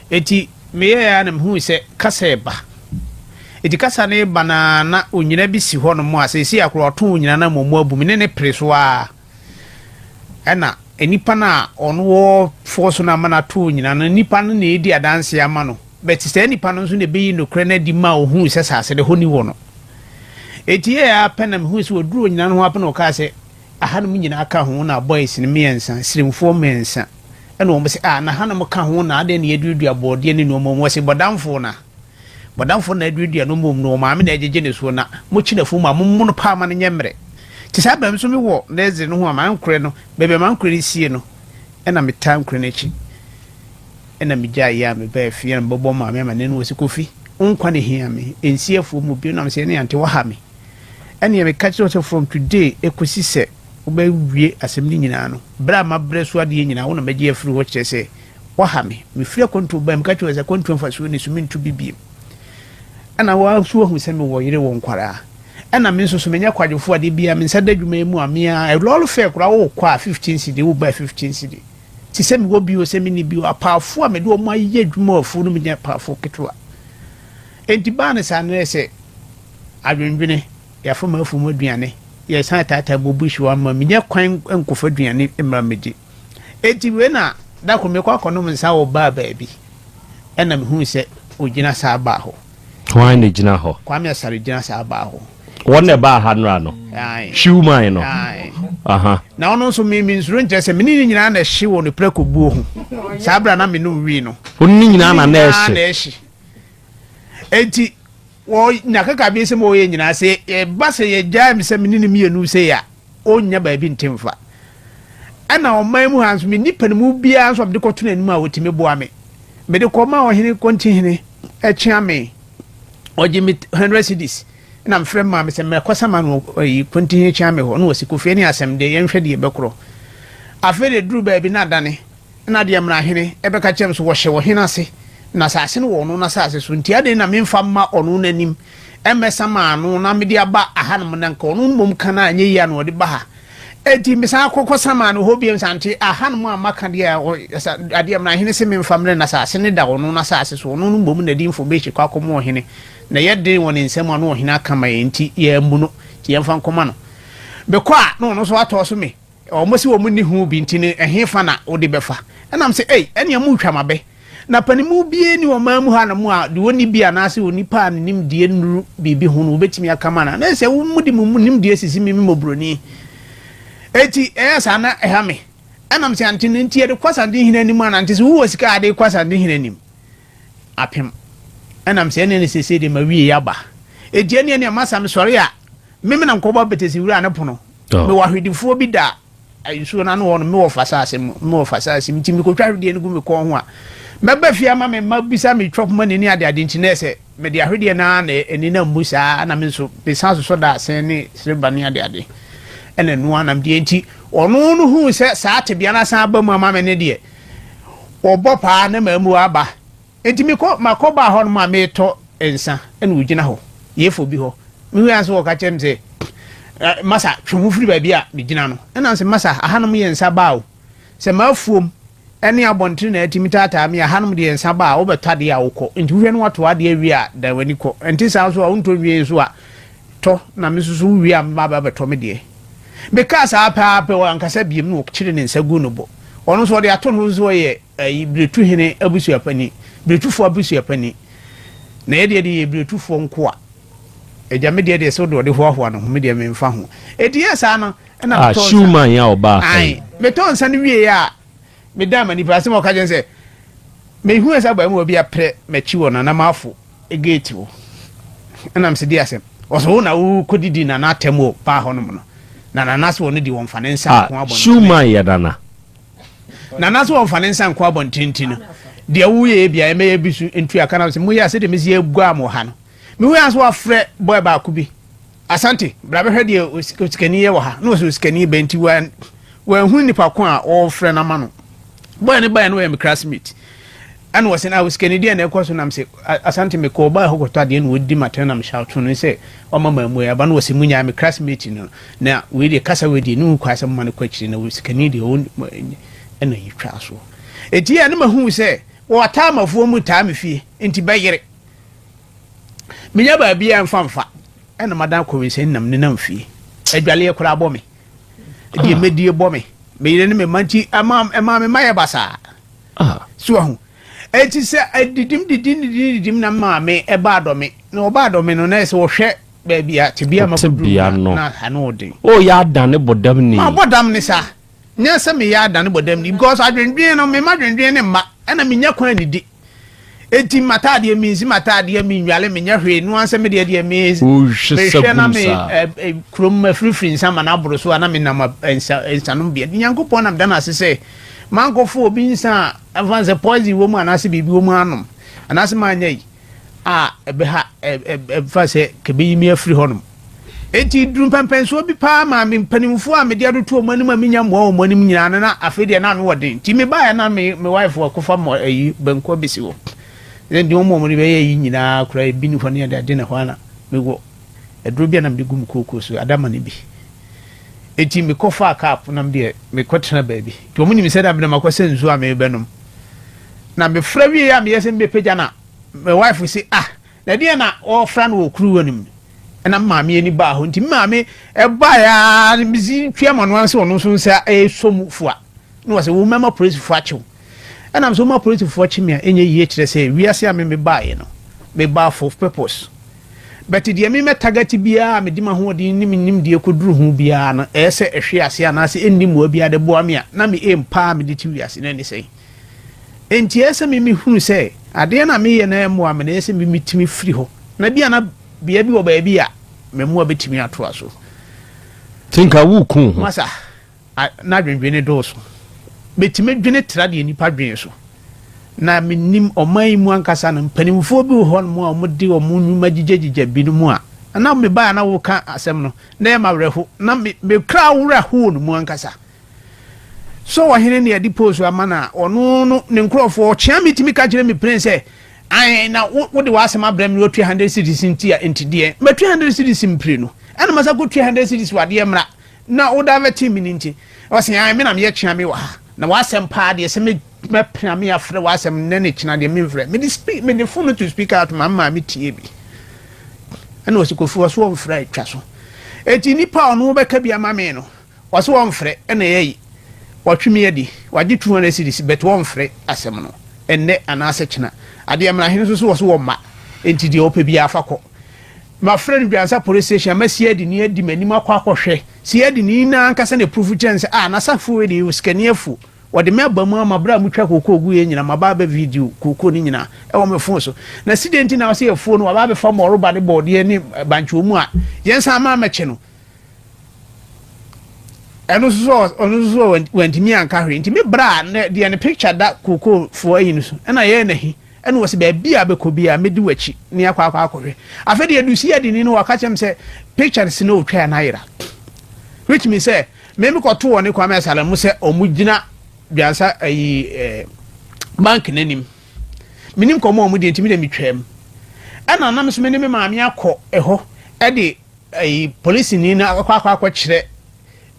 Eti meyɛɛ a na mehuu sɛ kasa ɛba. Eti kasa no ba na na onyina bi si hɔ nom a seesei akoro ɔto onyina na mmom abu me ne ne pere so a ɛna nipa no a ɔno wɔ foɔ so no ama no ato onyina no nipa no na ɛdi adanse ama no bɛte saa nipa no nso na ɛbɛyi nokorɛ no adi ma ohuu sɛ saase de hɔ ni wɔ no. Eti yɛɛ apɛ na mehuu sɛ wɔduru onyina no ho apɛ na ɔkaa sɛ ahanom nyinaa ka ho na boys no mmiɛnsa sirimfoɔ mmiɛnsa ɛna wɔn sɛ ah na hanom ka ho na adeɛ na yɛduadua bɔɔdeɛ ne nneɛma mu wɔsi bɔdamfoɔ na bɔdamfoɔ na aduadua no mmom no maame na ɛgyegye ne soɔ na mokyi n'afu mu a mommo no paa ma no nyɛ mmerɛ te saa bɛn nso mewɔ nɛɛsere no ho a mankorɛ no baabi a mankorɛ no sie no ɛna metaa nkorɛ no akyi ɛna megyaa yɛ a mebaa fie na mebɛbɔ maame ama ne no wɔ sɛ Kofi nkwa ne hia me ɛnsi afuo mu bio nam sɛ ɛne ante waha me ɛneɛ meka kyerɛ sɛ from today ɛkɔsi sɛ wobɛwie asɛm no nyinaa no berɛ a mabrɛ so adeɛ nyinaa wo na mɛgye afiri hɔ kyerɛ sɛ waha me mefiri akwantuo baa meka kyerɛ sɛ akwantuo mfasoɔ ni so mentu bi biem ɛna wa so wahu sɛ mewɔ yere wɔ nkwaraa ɛna me nso so menyɛ kwadwofoɔ adeɛ bia me nsa da adwuma yi mu a mea lɔɔre fare koraa wokɔ a 15 cedi woba 15 cedi te sɛ mewɔ bio sɛ menni bio apaafo a mede wɔn ayɛ adwuma wɔ afuo no menyɛ apaafo ketewa enti baa no saa no yɛ sɛ adwendwene yɛafa ma afuo mu aduane yɛsan taataa bɔ bush wɔ ama menyɛ kwan nkɔfa aduane mmra mmɛdi enti wei na da ko mekɔ akɔnom nsa wɔ baa baabi ɛna mehuu sɛ ogyina saa baa hɔ. Hwan na gyina hɔ? Kwame Asare gyina saa baa hɔ. Wɔn na ɛbaa ha nora no. Hwiwman no. Aha. Na ɔno nso mi mi nsuro nkyerɛ sɛ mene ne nyinaa na ɛhye wɔ ne prɛko buo ho. Saa abira na me no wi no. Wɔn ne nyinaa na na ɛhye. Enti wɔ nya kaka bi sɛ mo yɛ nyinaa sɛ ɛba sɛ yɛgyae me sɛ me ne ne mmienu sɛ yɛ a ɔnnya baabi nte mfa. Ɛna ɔman mu ha nso me nipa no mu biara nso a mede kɔto n'anim a wɔtumi boa me. Mede kɔma ɔhene kɔntihene ɛkyea me ɔgye me 100 cedis na mfrɛ maa me sɛ mɛkɔsa ma no ayi kɔntihene kyea me hɔ na wɔsi Kofi ne asɛm de yɛnhwɛ deɛ bɛkorɔ. Afei de duru baabi na adane na deɛ mmarahene ɛbɛka kyerɛ me so wɔhyɛ ɔhene ase na asase no wɔ ɔno n'asase so nti adɛn na memfa mma ɔno n'anim ɛmmɛsa ma ano na mede aba ahanom na nka ɔno mmom ka no a ɛnyɛ yie a na ɔde ba ha. Enti mesan kɔ kɔsamaa no hɔ bio sɛ, Ante ahanom a maka deɛ a adeɛ mmara hene se memfa mmrɛ no asase no da ɔno n'asase so, ɔno no mmom na ɛde information kɔ akɔma ɔhene, na ɛyɛ den wɔ ne nsam a na ɔhene aka ma yɛn nti yɛammu no, nti yɛmfa nkɔma no. Mekɔ a na ɔno nso atɔ so me, wɔn se wɔn nni ho bi nti no ɛhefa na wode bɛfa? Ɛna mese, Ei, ɛnea moretwa m'abɛ. Na panimu biara nni ɔman mu hanom a deɛ ɔnni bi anaasɛ onipa a ne nimdeɛ nnuru biribi ho no wɔbɛtumi aka ma no. Na sɛ mode mo nimdeɛ sisi me, me mmɔborɔni. Enti ɛyɛ saa na ɛha me. Ɛnam sɛ ante no nti yɛde kɔ Asantehene anim ana? Nte sɛ wowɔ sika a de kɔ Asantehene anim apem. Ɛnam sɛ ɛne ne sese de ma wie aba. Enti ɛne ɛne masa mesɔre a me menam kɔbɔ apɛtɛsi wura ne pono. Mewɔ ahwedifoɔ bi da nsuo no ano hɔ no, mewɔ fa saase mu, mewɔ fa saase mu, nti mekɔtwa ahwedeɛ no gu me kɔn ho a, mɛba fie ama me mma bisa me chop money ne adeade nti na ɛsɛ mede ahwedeɛ no ara na ani na mmu saa na me nso mesan sosɔ daasɛn ne sreba ne adeade ɛna ɛno ara nam deɛ nti ɔno no huu sɛ saa tebea no asan aba mu ama me ne deɛ ɔbɔ paa na maamu aba. Enti mekɔ makɔ baa hɔnom a meretɔ nsa na ogyina hɔ, yefo bi hɔ. Mihui ara sɛ ɔka kyerɛ me sɛ, Masa, twe wo ho firi baabi a megyina no. Ɛna ɔse, Masa, ahanom yɛ nsa baa o. Sɛ m'afuom ne abɔntene na atumi taataa me a, ahanom deɛ nsa baa a, wobɛtɔ adeɛ a wokɔ. Enti wohwɛ na woatɔ adeɛ awie a, dan w'ani kɔ. Ɛnte saa nso a, wontɔ nwie nso a, tɔ na me nso so wowie a mɛba abɛtɔ me deɛ. Mekaa saa pɛ ara pɛ, wankasa biom na ɔkyere ne nsa guu ne bo. Ɔno nso ɔde ato ne ho so sɛ ɔyɛ Ayi, Biretuhene abusuapanin, Biretufoɔ abusuapanin. Na yɛ deɛ deɛ yɛ Biretufoɔ nkoa. Agya, me deɛ deɛ sɛ wode ɔde hoahoa ne ho, me deɛ memfa ho. Enti yɛ saa no, ɛna Ah, metɔɔ nsa. Shoeman yi a ɔbaa ha yi. Ae, metɔɔ nsa no wieeɛ a, medaa m'ani paa. Asɛm a ɔka kyerɛ me sɛ, mehuu sɛ abarimaa bi aprɛ m'akyi wɔ Nana Marfo gate hɔ. Ɛna mese, deɛ asɛm? Ɔse, wo na wokɔdidi Nana atɛm wɔ baa hɔnom no. Na Nana se ɔno deɛ ɔmfa ne nsa Ah, nko abɔntene. Shoeman yɛ Nana. Nana sɛ wɔmfa ne nsa nkɔ abɔnten nti no, deɛ woyɛ bia ɛmɛyɛ bi so ntua ka na sɛ moyɛ a sɛdeɛ mesi aguaa mo ha no. Mehu a sɛ wafrɛ boy baako bi, Asante, bra bɛhwɛ deɛ osikani yɛ wɔ ha. Na ɔsɛ osikani bɛn nti wanhu nipa ko a ɔrefrɛ no ama no. Boy no baeɛ no ɔyɛ me classmate. Ɛna ɔsɛ na osikani deɛ na ɛkɔ so nam sɛ Asante mekɔ ɔbaa hɔ kɔtɔ adeɛ na ɔdi matɛn na mehyɛ no sɛ ɔma maamu aba na ɔsɛ munya me classmate no. Na wei deɛ kasa wei deɛ ne ho kwan sɛ moma no kɔ akyiri na sikani deɛ ɔwɔ ɛna yi twa soɔ. Eti yɛ ne ma hu sɛ wɔtaa amafoɔ mu taa me fie nti bɛyere. Menya baabi a mfa mfa ɛna madan kɔwinsɛn nam nenam fie. Adwaleɛ koraa bɔ me. Deɛ mɛdie bɔ me. Me yere ne me mma nti ɛma ɛma me mma yɛ basaa. So ahu. Eti sɛ adidim didim didim didim na maame ɛba adɔme na ɔba adɔme no na ɛsɛ wɔhwɛ Baabi a tebea ma Tebea kɔduru no. na ano den. O yɛ adane bɔdam ni. Ma bɔdam ne saa. Nyɛ sɛ meyɛ adane bɔdam ni because adwendwen no mema dwendwen ne mma ɛna menya kwan nidi. Enti m'ataadeɛ mensi m'ataadeɛ menwale menyɛ hwee no ansɛ me deɛ deɛ me mehwɛ na me kurom mafirifiri nsa ma no aboro so a na menam nsa nsanom bea. Nyankopɔn na meda no ase sɛ mankɔfo obi nsa a ɛmfa sɛ poison wɔ mu anaasɛ biribi wɔ mu anom anaasɛ manyɛ yi. a ɛbɛha ɛfa sɛ kɛbɛyi me afiri hɔnom. Enti duru mpɛmpɛnsoɔ bi paa maa me mpanimfoɔ a mede adoto wɔn anim a menya mmoa wɔn anim nyinaa no na afei deɛ na ano wɔ den. Nti mebaeɛ na me me wife akɔfa mɔ ayi banku abɛsi hɔ. Sɛ deɛ wɔn a wɔde bɛyɛ yi nyinaa koraa ebi ni hɔ ne ade ade na hɔ ana mewɔ aduro bi a na mede gu me kookoo so adama no bi. Enti mekɔfaa cup na medeɛ mekɔtena baabi. Nti wɔn nim sɛ da mede makɔsɛ nsuo a merebɛnom. Na mefra wie a meyɛ sɛ mebɛpagya na me wife se ah na ɛdeɛn na ɔrefra no wɔ kuruwa no mu ɛna me maame ani baa hɔ nti me maame ɛbaeɛ ara mesi twia ma no ara sɛ ɔno nso nsa ɛresɔ mu fua na wɔsɛ wo mɛma polisifoɔ akyew ɛna sɛ woma polisifoɔ kye me a ɛnyɛ yie kyerɛ sɛ wiase a me mebaeɛ no mebaa for purpose but deɛ me mɛ target biara a mede m'ahoɔden ne me nimdeɛ kɔduru ho biara no ɛyɛ sɛ ɛhwe ase anaasɛ ɛnni mmoa biara de boa me a na me aim paa mede te wiase no ɛne sɛn. Enti ɛyɛ sɛ me mehunu sɛ adeɛ no a meyɛ no mmoa me no, ɛyɛ sɛ me metumi firi hɔ. Na bi a na bea bi wɔ baabi a me mmoa bɛtumi atoa so. Nti nka woreku wo ho? Masa, a, na adwendwene dɔɔso. Metumi dwene tra deɛ nnipa dwene so. Na menim ɔman yi mu ankasa no, mpanimfoɔ bi wɔ hɔnom a wɔde wɔn nnwuma gyigyagyigyɛ binom a, na mebaeɛ a na woka asɛm no, na ɛyɛ me awerɛho. Na me, me kra werɛ ho wɔ no mu ankasa. So ɔhene na yɛde post ama no a, ɔno no ne nkurɔfoɔ ɔkyea me tumi ka kyerɛ me pren sɛ ae na wode w'asɛm abrɛ me na watua 100 cedis nti a nti deɛ matua 100 cedis mpire no ɛna masa kɔtua 100 cedis wɔ adeɛ mmra. na wo divert me no nti. Ɔse ae me na meyɛ kyea me wɔ ha na w'asɛm paa deɛ sɛ me mɛpena me afrɛ w'asɛm nnɛ ne kyena deɛ memfrɛ. Mede speak mede phone no to speaker ato ma me maame tie bi. Ɛna ɔse Kofi ɔse ɔmfrɛ atwa so. Eti nipa a ɔno bɛka bi ama me no ɔse ɔmfrɛ ɛna ɛyɛ yi. Watwe me adi wagye 200 cedis but ɔmfrɛ asɛm no ɛnnɛ anaasɛ kyena. Adeɛ mmara nso so ɔse ɔmma enti deɛ ɔpɛ biara fa kɔ. Mafrɛ no Dwansa police station ama siadini adi m'anim akɔ akɔhwɛ. Siadini no ankasa na ɛpurufu kyerɛ no sɛ, ah, n'asafo wei deɛ yɛwɔ sikani afuo. Wɔde me aba mu ama berɛ a motwa kookoo guiɛ nyina maba abɛ video kookoo no nyina ɛwɔ me phone so. Na si dɛn nti na ɔsɛ afuo no waba abɛfa mmɔroba ne bɔɔdeɛ ne bankye wɔ mu a yɛnsan ma mɛkye no. Ɛno nso so ɔno nso so wantumi anka hwee. Nti me bra a deɛ ne picture da kookoo foɔ ayi no so ɛna yɛyɛ n'ahi. Ɛna ɔse, Baabi a bɛkɔ biara, mɛdi w'akyi na yɛakɔ akɔ akɔhwɛ. Afei deɛ yɛduu Siyadini no, ɔka kyerɛ me sɛ pictures no ɔtwaeɛ no ayera. Which means sɛ, me mekɔtoo ɔne Kwame Asare mo sɛ ɔmo gyina Dwansa ayi eh, bank no anim. Menim kɔmɔ ɔmo deɛ nti me deɛ metwaam. Ɛna nam so me ne me maame akɔ ɛhɔ ɛde ayi polisini no akɔ akɔ akɔkyerɛ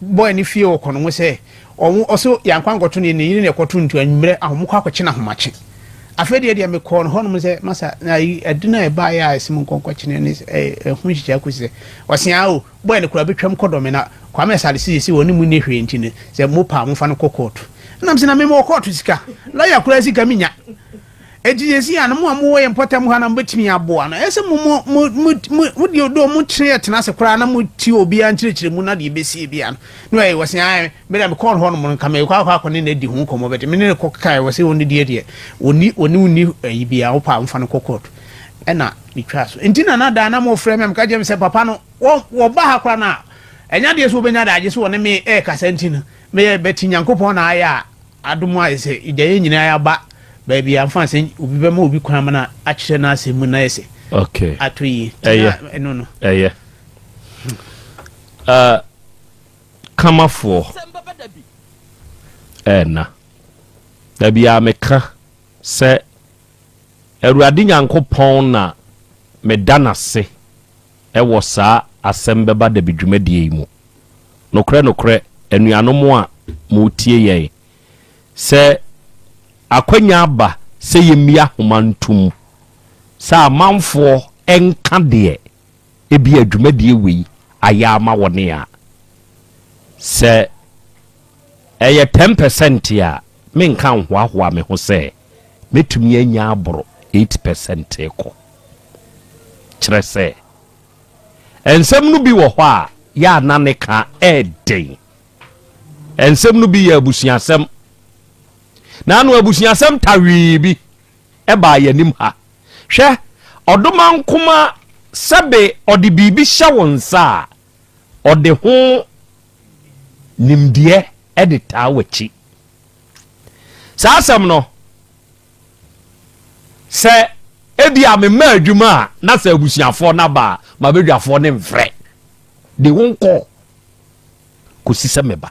boy no fie wɔ kɔno ho sɛ ɔmo ɔso yankɔ ankɔto no ne yere na ɛkɔto nti anwummerɛ ahomokɔ akɔkye no ahomakye. Afei deɛ deɛ mekɔɔ no hɔnom sɛ masa na ayi ɛde no a ɛbaeɛ a ɛsɛ mu nkɔnkɔkye no ne ɛho nhyehyɛ akɔsi sɛ ɔse a o boy no koraa bɛtwam kɔdɔ me na Kwame Asare sɛ sɛ wɔne mu nni hwee nti no sɛ mo paa momfa no kɔ kɔɔto. Ɛnam sɛ na mema wɔ kɔɔto sika lɔya koraa sika menya. Enti seesei a na mo a mowɔ yɛn mpɔtam ha na mobɛtumi aboa no, ɛyɛ sɛ mo mo mo mo mo mo deɛ ɔdɔ mo kyerɛ yɛ tena ase koraa na mo tie obiara nkyerɛkyerɛ mu na deɛ ɛbɛsie biara no na ɔyɛ wɔ sɛ ae me deɛ mekɔɔ hɔ nom no nka mekɔ akɔ akɔ ne no adi ho nkɔmmɔ bɛte me ne no kɔ kae wɔ sɛ ɔne deɛ deɛ ɔni ɔne wonni ayi biara wopɛ a womfa no kɔ kɔɔto ɛna metwaa so nti na na daa na mofrɛ me a meka kyerɛ me sɛ papa no wɔ wɔba ha koraa no a ɛnyɛ adeɛ sɛ wɔbɛnya daagye sɛ wɔne me ɛrekasa nti no meyɛ bɛte Nyankopɔn na ayɛ a Adom ayɛ sɛ gya yɛn nyinaa yɛaba baabi a mfa sɛ obi bɛma obi kwan ama no akyerɛ n'asɛm mu na ayɛ sɛ okay. atɔ yie. Ɛyɛ ɛno no. Ɛyɛ. Uh, kamafoɔ ɛna da biara meka sɛ Awurade Nyankopɔn na meda n'ase wɔ saa asɛm bɛba dabi dwumadie yi mu. Nokorɛ nokorɛ, anuanom a moretie yɛn, sɛ akwanya aba sɛ yɛmmie ahoma ntom sɛ amanfoɔ nka deɛ ebia dwumadie wei ayɛ ama wɔn a, sɛ ɛyɛ ten percent a, menka nhoahoa me ho sɛ mɛtumi anya aboro 8% kɔ. Kyerɛ sɛ, nsɛm no bi wɔ hɔ a, yɛ a na ne ka yɛ den. Nsɛm no bi yɛ abusuasɛm. Na ano abusuasɛm tawee bi baa yɛn anim ha. Hwɛ, ɔdomankoma sɛbe ɔde biribi hyɛ wo nsa a, ɔde ho nimdeɛ de taa w'akyi. Saa asɛm no, sɛ ebia mema adwuma a na sɛ abusuafoɔ no aba a, m'abadwafoɔ no mfrɛ. De wo nkɔ kɔsi sɛ meba.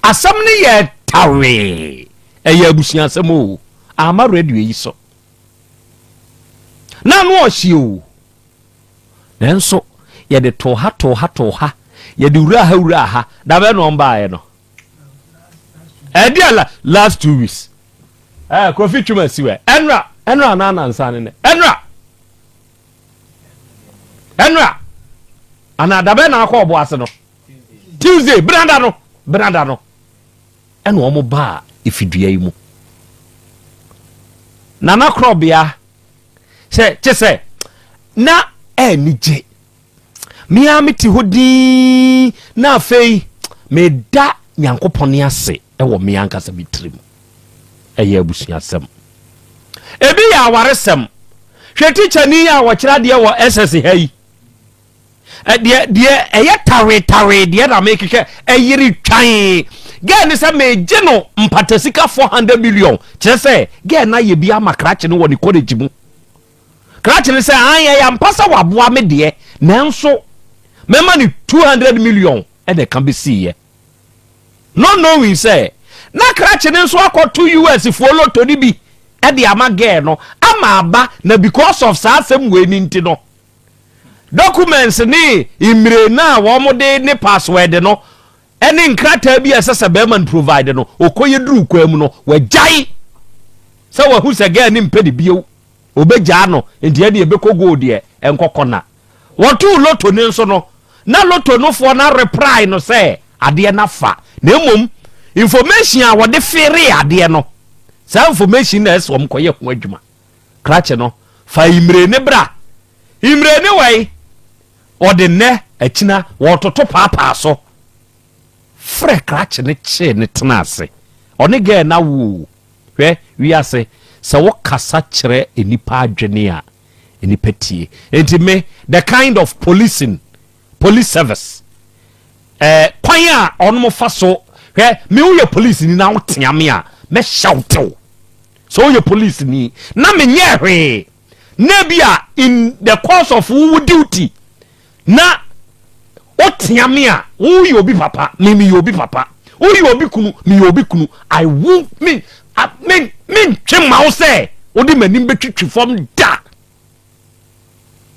Asɛm no yɛ tawee, ɛyɛ abusuasɛm o, ama radio yi so. Na ano ɔhye o. Nanso yɛde too ha too ha too ha, yɛde wuraa ha wuraa ha, da bɛn na ɔmbaeɛ no? Ɛdeɛ la last 2 weeks. Ɛɛ Kofi Twum asi wɛ. Ɛnra ɛnra anaa nansa ne nɛ. Ɛnra ɛnra anaa da bɛn na akɔ ɔbo ase no? Tuesday benada no benada no ɛna wɔn baa efidua yi mu. Nana Korɔbea sɛ kye sɛ na anigye me ara mete hɔ dinn na afei meda Nyankopɔn ase wɔ me ankasa me tirim. Ɛyɛ abusuasɛm. Ebi yɛ awaresɛm. Hwɛ tikyani a wɔkyerɛ adeɛ wɔ SS ha yi. Deɛ deɛ ɛyɛ tawee tawee deɛ na mekeka ɛyere twan. Gɛɛ ne sɛ megye no mpatasika 400 million kyerɛ sɛ gɛɛ no ayɛ bi ama krakye no wɔ ne college mu. Krakye no sɛ an ɛyɛ ampa sɛ waboa me deɛ nanso mɛma no 200 million ɛna ɛka bɛsiiɛ. Not knowing sɛ na krakye no nso akɔto US foɔ lotto no bi ɛde ama gɛɛ no ama aba na because of saa asɛm wei no nti no. Documents ne mmire no a wɔn de ne password no ɛne nkrataa bi a ɛsɛ sɛ bɛrima no provide no, ɔkɔyɛ duru kwan mu no, wagyae sɛ wahu sɛ girl ne mpɛ ne bio, obɛgyaa no, nti ɛne ɛbɛkɔ goal deɛ ɛnkɔkɔ. Na wɔtoo lotto ne nso no, na lotto nofoɔ no reply no sɛ adeɛ no afa, na mmom information a wɔde fere adeɛ no, saa information na ɛsɛ wɔn kɔyɛ ho adwuma. Krakye no fa imire ne bra, imire ne wɛyi ɔde nnɛ akyina wɔtoto paapaa so frɛ krakye ne kyee ne tena ase, ɔne girl na wo hwɛ wiase sɛ wokasa kyerɛ nipa adwene a nipa tie. Nti me, the kind of policing, police service, kwan a ɔnom fa so hwɛ me, woyɛ police ni na wotea me a, mɛhyɛ wo tew sɛ woyɛ police ni na menyɛ hwee na bi a in the course of wo duty na wotea me a, woyɛ obi papa, me meyɛ obi papa, woyɛ obi kunu, meyɛ obi kunu, I will me me mentwe ma wo sɛ wode m'anim bɛtwitwi fam da,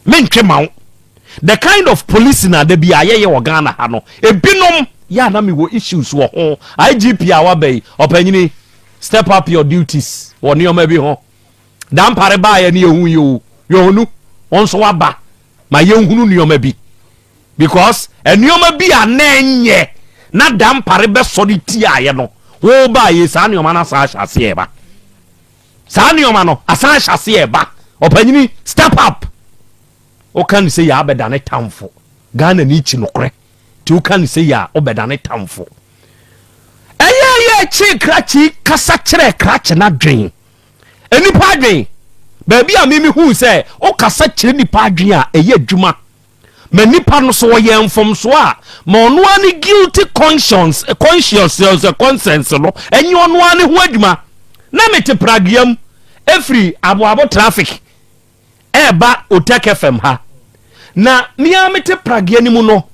mentwe ma wo. The kind of policing a da bi a yɛyɛ wɔ Ghana ha no, ebinom yɛ a na mewɔ issues wɔ ho. IGP a waba yi, ɔpanyini, step up your duties wɔ nneɛma bi ho. Dampare baayɛ ne yɛhu yi o, yɛhunu wɔn nso waba ma yɛnhunu nneɛma bi, because nneɛma bi a na ɛnyɛ na Dampare bɛsɔre tiaeɛ no, wo baayɛ saa nneɛma no asan ahyɛ aseɛ ba, saa nneɛma no asan ahyɛ aseɛ ba. Ɔpanyini, step up. Woka ne sɛ yɛ abɛda ne tamfo Ghana ne kyi nokorɛ, nti woka ne sɛ yɛ a wobɛda ne tamfo. Ɛyɛ yɛ kye krakye kasa kyerɛ krakye no adwen, nipa adwen baabi a mimi hu sɛ wokasa kyerɛ nipa adwen a ɛyɛ adwuma ma nipa no so ɔyɛ mfomsoɔ a, ma ɔno ara ne guilty conscience conscience conscience no ɛnyɛ ɔno ara ne ho adwuma. Na mete pragea mu ɛfiri Aboabo traffic ɛɛba Otec FM ha, na mea mete pragea no mu no,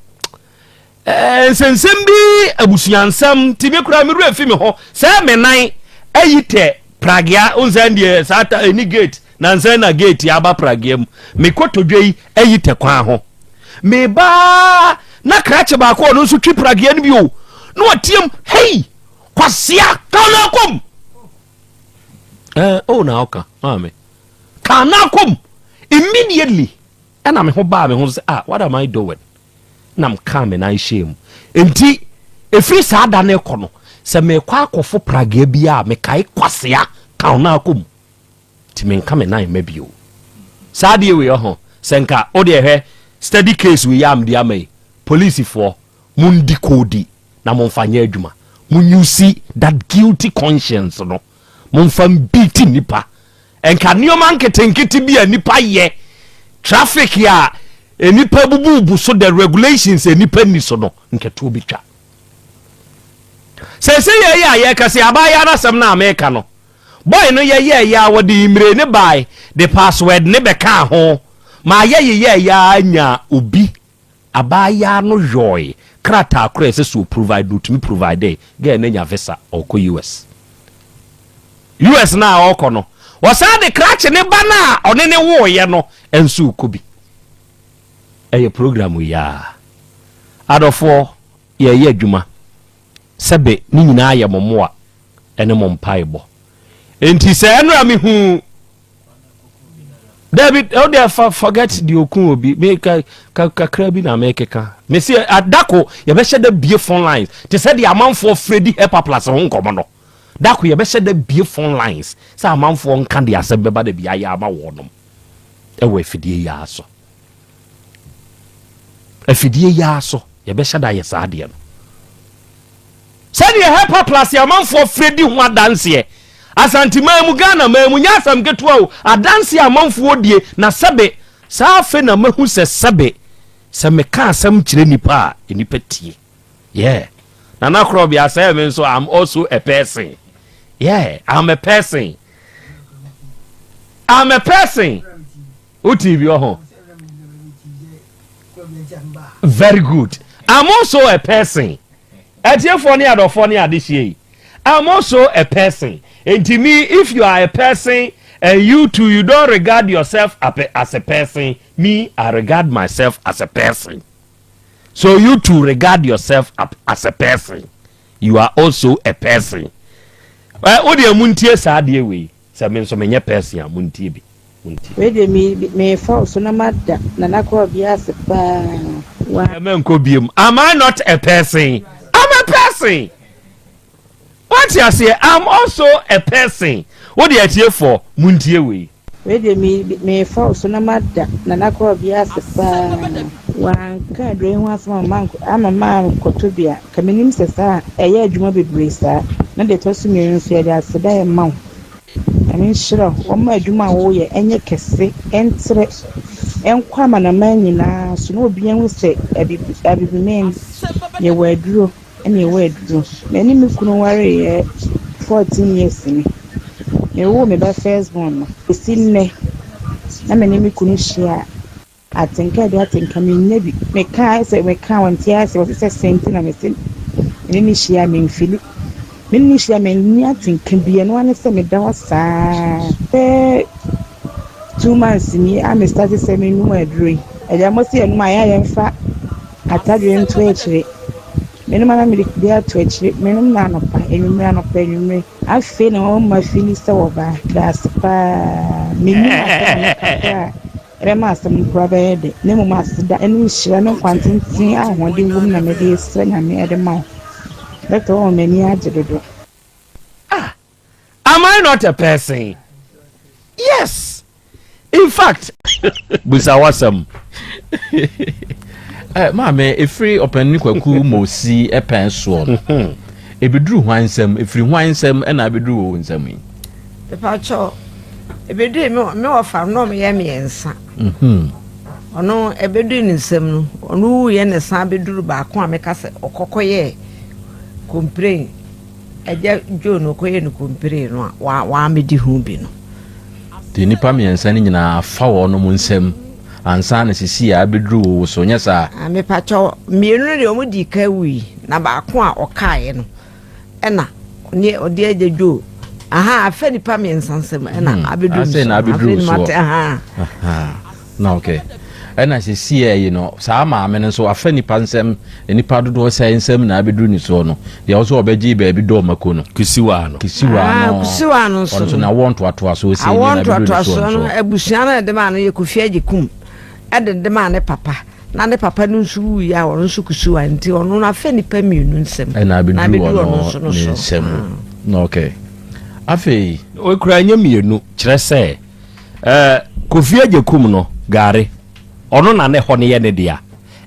nsɛnsɛm bi, abusuansɛm nti me koraa me werɛ fi me ho sɛ me nan ayi tɛ pragea nsɛn deɛ saa ta ɛni gate na nsɛn na gate aba pragea mu. Me kotodwe yi ayi tɛ kwan ho, mebaa na krakye baako ɔno nso twi pragea no bi o, na wateam, "Hei, kwasea, ka no akɔm." O na ɔka maame ka no akɔm immediately, ɛna me ho baa me ho sɛ, "Ah, what am I doing?" Na mka me nan hyɛ mu. Nti ɛfiri saa da no kɔ no, sɛ mekɔ akɔfo pragea bi a, mekae kwasea ka no akɔm, nti menka me nan ma bio. Saa deɛ wei ɔho sɛ nka wode ɛhwɛ study case wei a mede ama yi, polisifoɔ mondi koodi na momfa nyɛ adwuma, monyusi that guilty conscience no, momfa mbiiti nipa. Nka nneɛma nketenkete bi a nipa yɛ, traffic a nipa bububu so, the regulations a nipa ni so no, nkɛtoɔ bi twa sɛ yɛ yɛ a yɛka sɛ abaayewa no asɛm no a meka no, boy no yɛyɛ yɛ a wɔde mmire ne bae de password ne bɛka ho ma yɛyeyɛ yɛ a nya obi abaayewa no yɔe krataa korɔ ɛsɛ sɛ o provide no, otumi provide, girl no nya visa, ɔkɔ US. US na a ɔkɔ no, wɔsan de krakye ne ba no a ɔne ne woeɛ no nso kɔ bi. Ɛyɛ program yi a adɔfoɔ yɛyɛ adwuma sɛbe ne nyinaa yɛ mo mmoa ɛne mo mpaebɔ. Nti sɛ ɛno a mehu dabi, wode fa forget deɛ ɔku obi me ka ka kakra bi na mekeka mesi adako yɛbɛhyɛ da bie phone lines te sɛ deɛ amanfoɔ frɛ di Hepa Plus ho nkɔmmɔ no. Dako yɛbɛhyɛ da bie phone lines sɛ amanfoɔ nka deɛ asɛm bɛba da bi ayɛ ama wɔnom ɛwɔ afidie yi ara so, afidie yi ara so yɛbɛhyɛ da yɛ saa adeɛ no sɛdeɛ Hepa Plus amanfoɔ frɛ di ho adanseɛ. Asanteman mu, Ghana man mu, nyɛ asɛm ketewa o, adanseɛ amanfoɔ die. Na sɛbe saa afe na mahu sɛ sɛbe sɛ meka asɛm kyerɛ nipa a, nipa tie. Yeah, Nana Korɔbea sɛ me nso, I'm also a person. Yeah, I'm a person, I'm a person. Wo tv wɔ ho, very good. I'm also a person. Ɛtiefoɔ ne adɔfoɔ ne adehyie yi, I'm also a person. Nti me, if you are a person And you too, you don't regard yourself as a person. Me, I regard myself as a person. So you too regard yourself as a person. You are also a person. Wo deɛ muntie saa adeɛ wei. Sɛ me nso menyɛ person a, muntie bi. Muntie. Wei deɛ me mefa wo so na mada Nana Korɔbea ase paa. Wa. Mɛnkɔ biom. Am I not a person? I'm a person. Wate aseɛ? I'm also a person. Wo deɛ atiefoɔ, muntie wei. Wei deɛ me mefa wo so na mada Nana Korɔbea ase paa. Wanka aduro yi ho asɛm ama mankɔ ama mankɔtɔ bi a, nka menim sɛ saa a ɛyɛ adwuma bebree saa. Na deɛ ɛtɔ so mmienu nso yɛde aseda rema wo. Nyame nhyira wo, ɔmma adwuma a woyɛ ɛnyɛ kɛse, ɛntrɛ, ɛnkɔ amanaman nyinaa so na obiara nhu sɛ Abibiman yɛwɔ aduro ɛna yɛwɔ aduro. Me ne me kunu wareeɛ 14 years ni. Mewoo me ba first born no, bɛsi nnɛ na me ne me kunu hyia a, Atenka a ɛde atenka mennya bi. Meka a sɛ meka a ɔnte ase ɔse sɛ sɛn nti na mese me ne no hyia a memfili. Me ne no hyia a menni atenka bi ɛno ara ne sɛ meda hɔ saa. Bɛyɛ 2 months nie a me starte sɛ menom aduro yi. Agya mo se yɛnom a ɛyɛ a yɛmfa atadwe nto akyire. Menom a na mede bi ato akyire. Menom no anɔpa, anwummere, anɔpa, anwummere. Afei na wɔma fili sɛ wɔba. Da ase paa. Mennim asɛm a mɛka koraa a Ɛbɛma asɛm no koraa bɛyɛ dɛ, na mmom aseda ne nhyira ne nkwa tenten a ahoɔden wom na mede resrɛ Nyame de ma wo. Doctor woama m'ani agye dodo. Ah! Am I not a person? Yes! In fact. Bisa w'asɛm. Eh, maame, ɛfiri ɔpanin Kwaku Mosi pɛn soɔ no, ɛbɛduru hwan nsam? Ɛfiri hwan nsam ɛna abɛduru wo nsam yi? Mepakyɛw, ebedui me me wɔfa no na wɔyɛ mmiɛnsa. Mhm. Ɔno ebedui ne nsam no, ɔno wuiɛ na ɛsan bɛduru baako a meka sɛ ɔkɔkɔyɛɛ complain. Agya Joe no ɔkɔyɛɛ no complain no a wa wammɛdi ho bi no. Nti nnipa mmiɛnsa no nyinaa afa wɔnom nsam ansa na sisi a abɛduru wo wo so, nyɛ saa? Ah, mepakyɛw, mmienu no deɛ wɔn dii kan wui, na baako a ɔkaeɛ no ɛna ɔne ɔde agya dwo aha afa nipa mmiɛnsa nsam ɛna hmm. abɛduru so na abɛduru soɔ na ok ɛna sisi ɛyi no saa maame no nso afa nipa nsam nipa dodoɔ sɛ nsam na abɛduru ne soɔ no deɛ ɔsɛ ɔbɛgye baabi dɔɔ mako no kusiwa no kusiwa ah, no kusiwa no nso ɔno nso na awɔ ntoatoa so ɔsɛ ni na abɛduru ne soɔ nso abusua no ɛde maa no yɛ kofi agye kum ɛde de maa ne papa Na ne papa no nso wuiɛ a ɔno nso kusuu a nti ɔno no afɛ nnipa mmienu nsam ɛna na abɛduru abɛduru ɔno ɔno nso no ne so. nsam na ok afei. Wei koraa ɛnyɛ mmienu kyerɛ sɛ eh, Kofi Agyekum no gare ɔno na ne hɔ no yɛ ne dea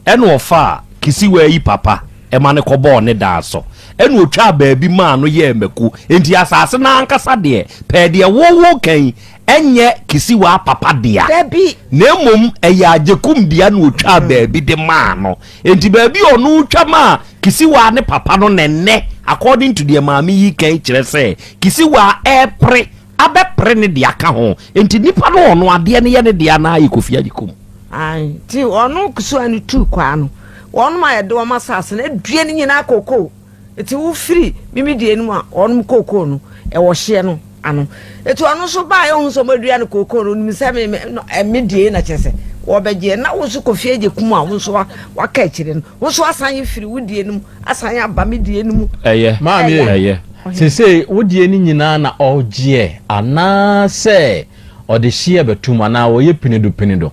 ɛna ɔfaa Kisiwaa yi papa ɛma no kɔbɔɔ ne dan so ɛna ɔtwaa baabi maa no yɛɛ mako enti asase no ankasa deɛ pɛɛ deɛ wo wo ka yi Ɛnyɛ Kisiwaa papa dea, Dabi. na mmom ɛyɛ Agyekum dea na ɔtwaa baabi de maa no. Enti baabi a ɔno retwa maa Kisiwaa ne papa no na ɛnnɛ, according to deɛ maame yi reka yi kyerɛ sɛ Kisiwaa repere abɛpere ne dea ka ho. Enti nipa no ɔno adeɛ no yɛ ne dea anaa yɛ Kofi Agyekum? Ae, nti ɔno Kisiwaa no tuu kwaa no, wɔnom a yɛde wɔn asase no adua no nyinaa kookoo. Eti wo firi mimi deɛ no mu a wɔnom kookoo no ɛwɔ hyeɛ no ano. Eti ɔno nso baeɛ ɔhu sɛ wɔadua no kookoo no onim sɛ me me no ɛme deɛ na kyerɛ sɛ wɔbɛgyeɛ na wo nso kɔfie agye kum a wo nso waka akyire no wo nso asan yi firi wo deɛ no mu asan aba me deɛ no mu. Ɛyɛ. Maame Ɛyɛ. Sesei wo deɛ no nyinaa na ɔgyeɛ anaasɛ ɔde hyeɛ bɛtom anaa ɔyɛ pinido pinido?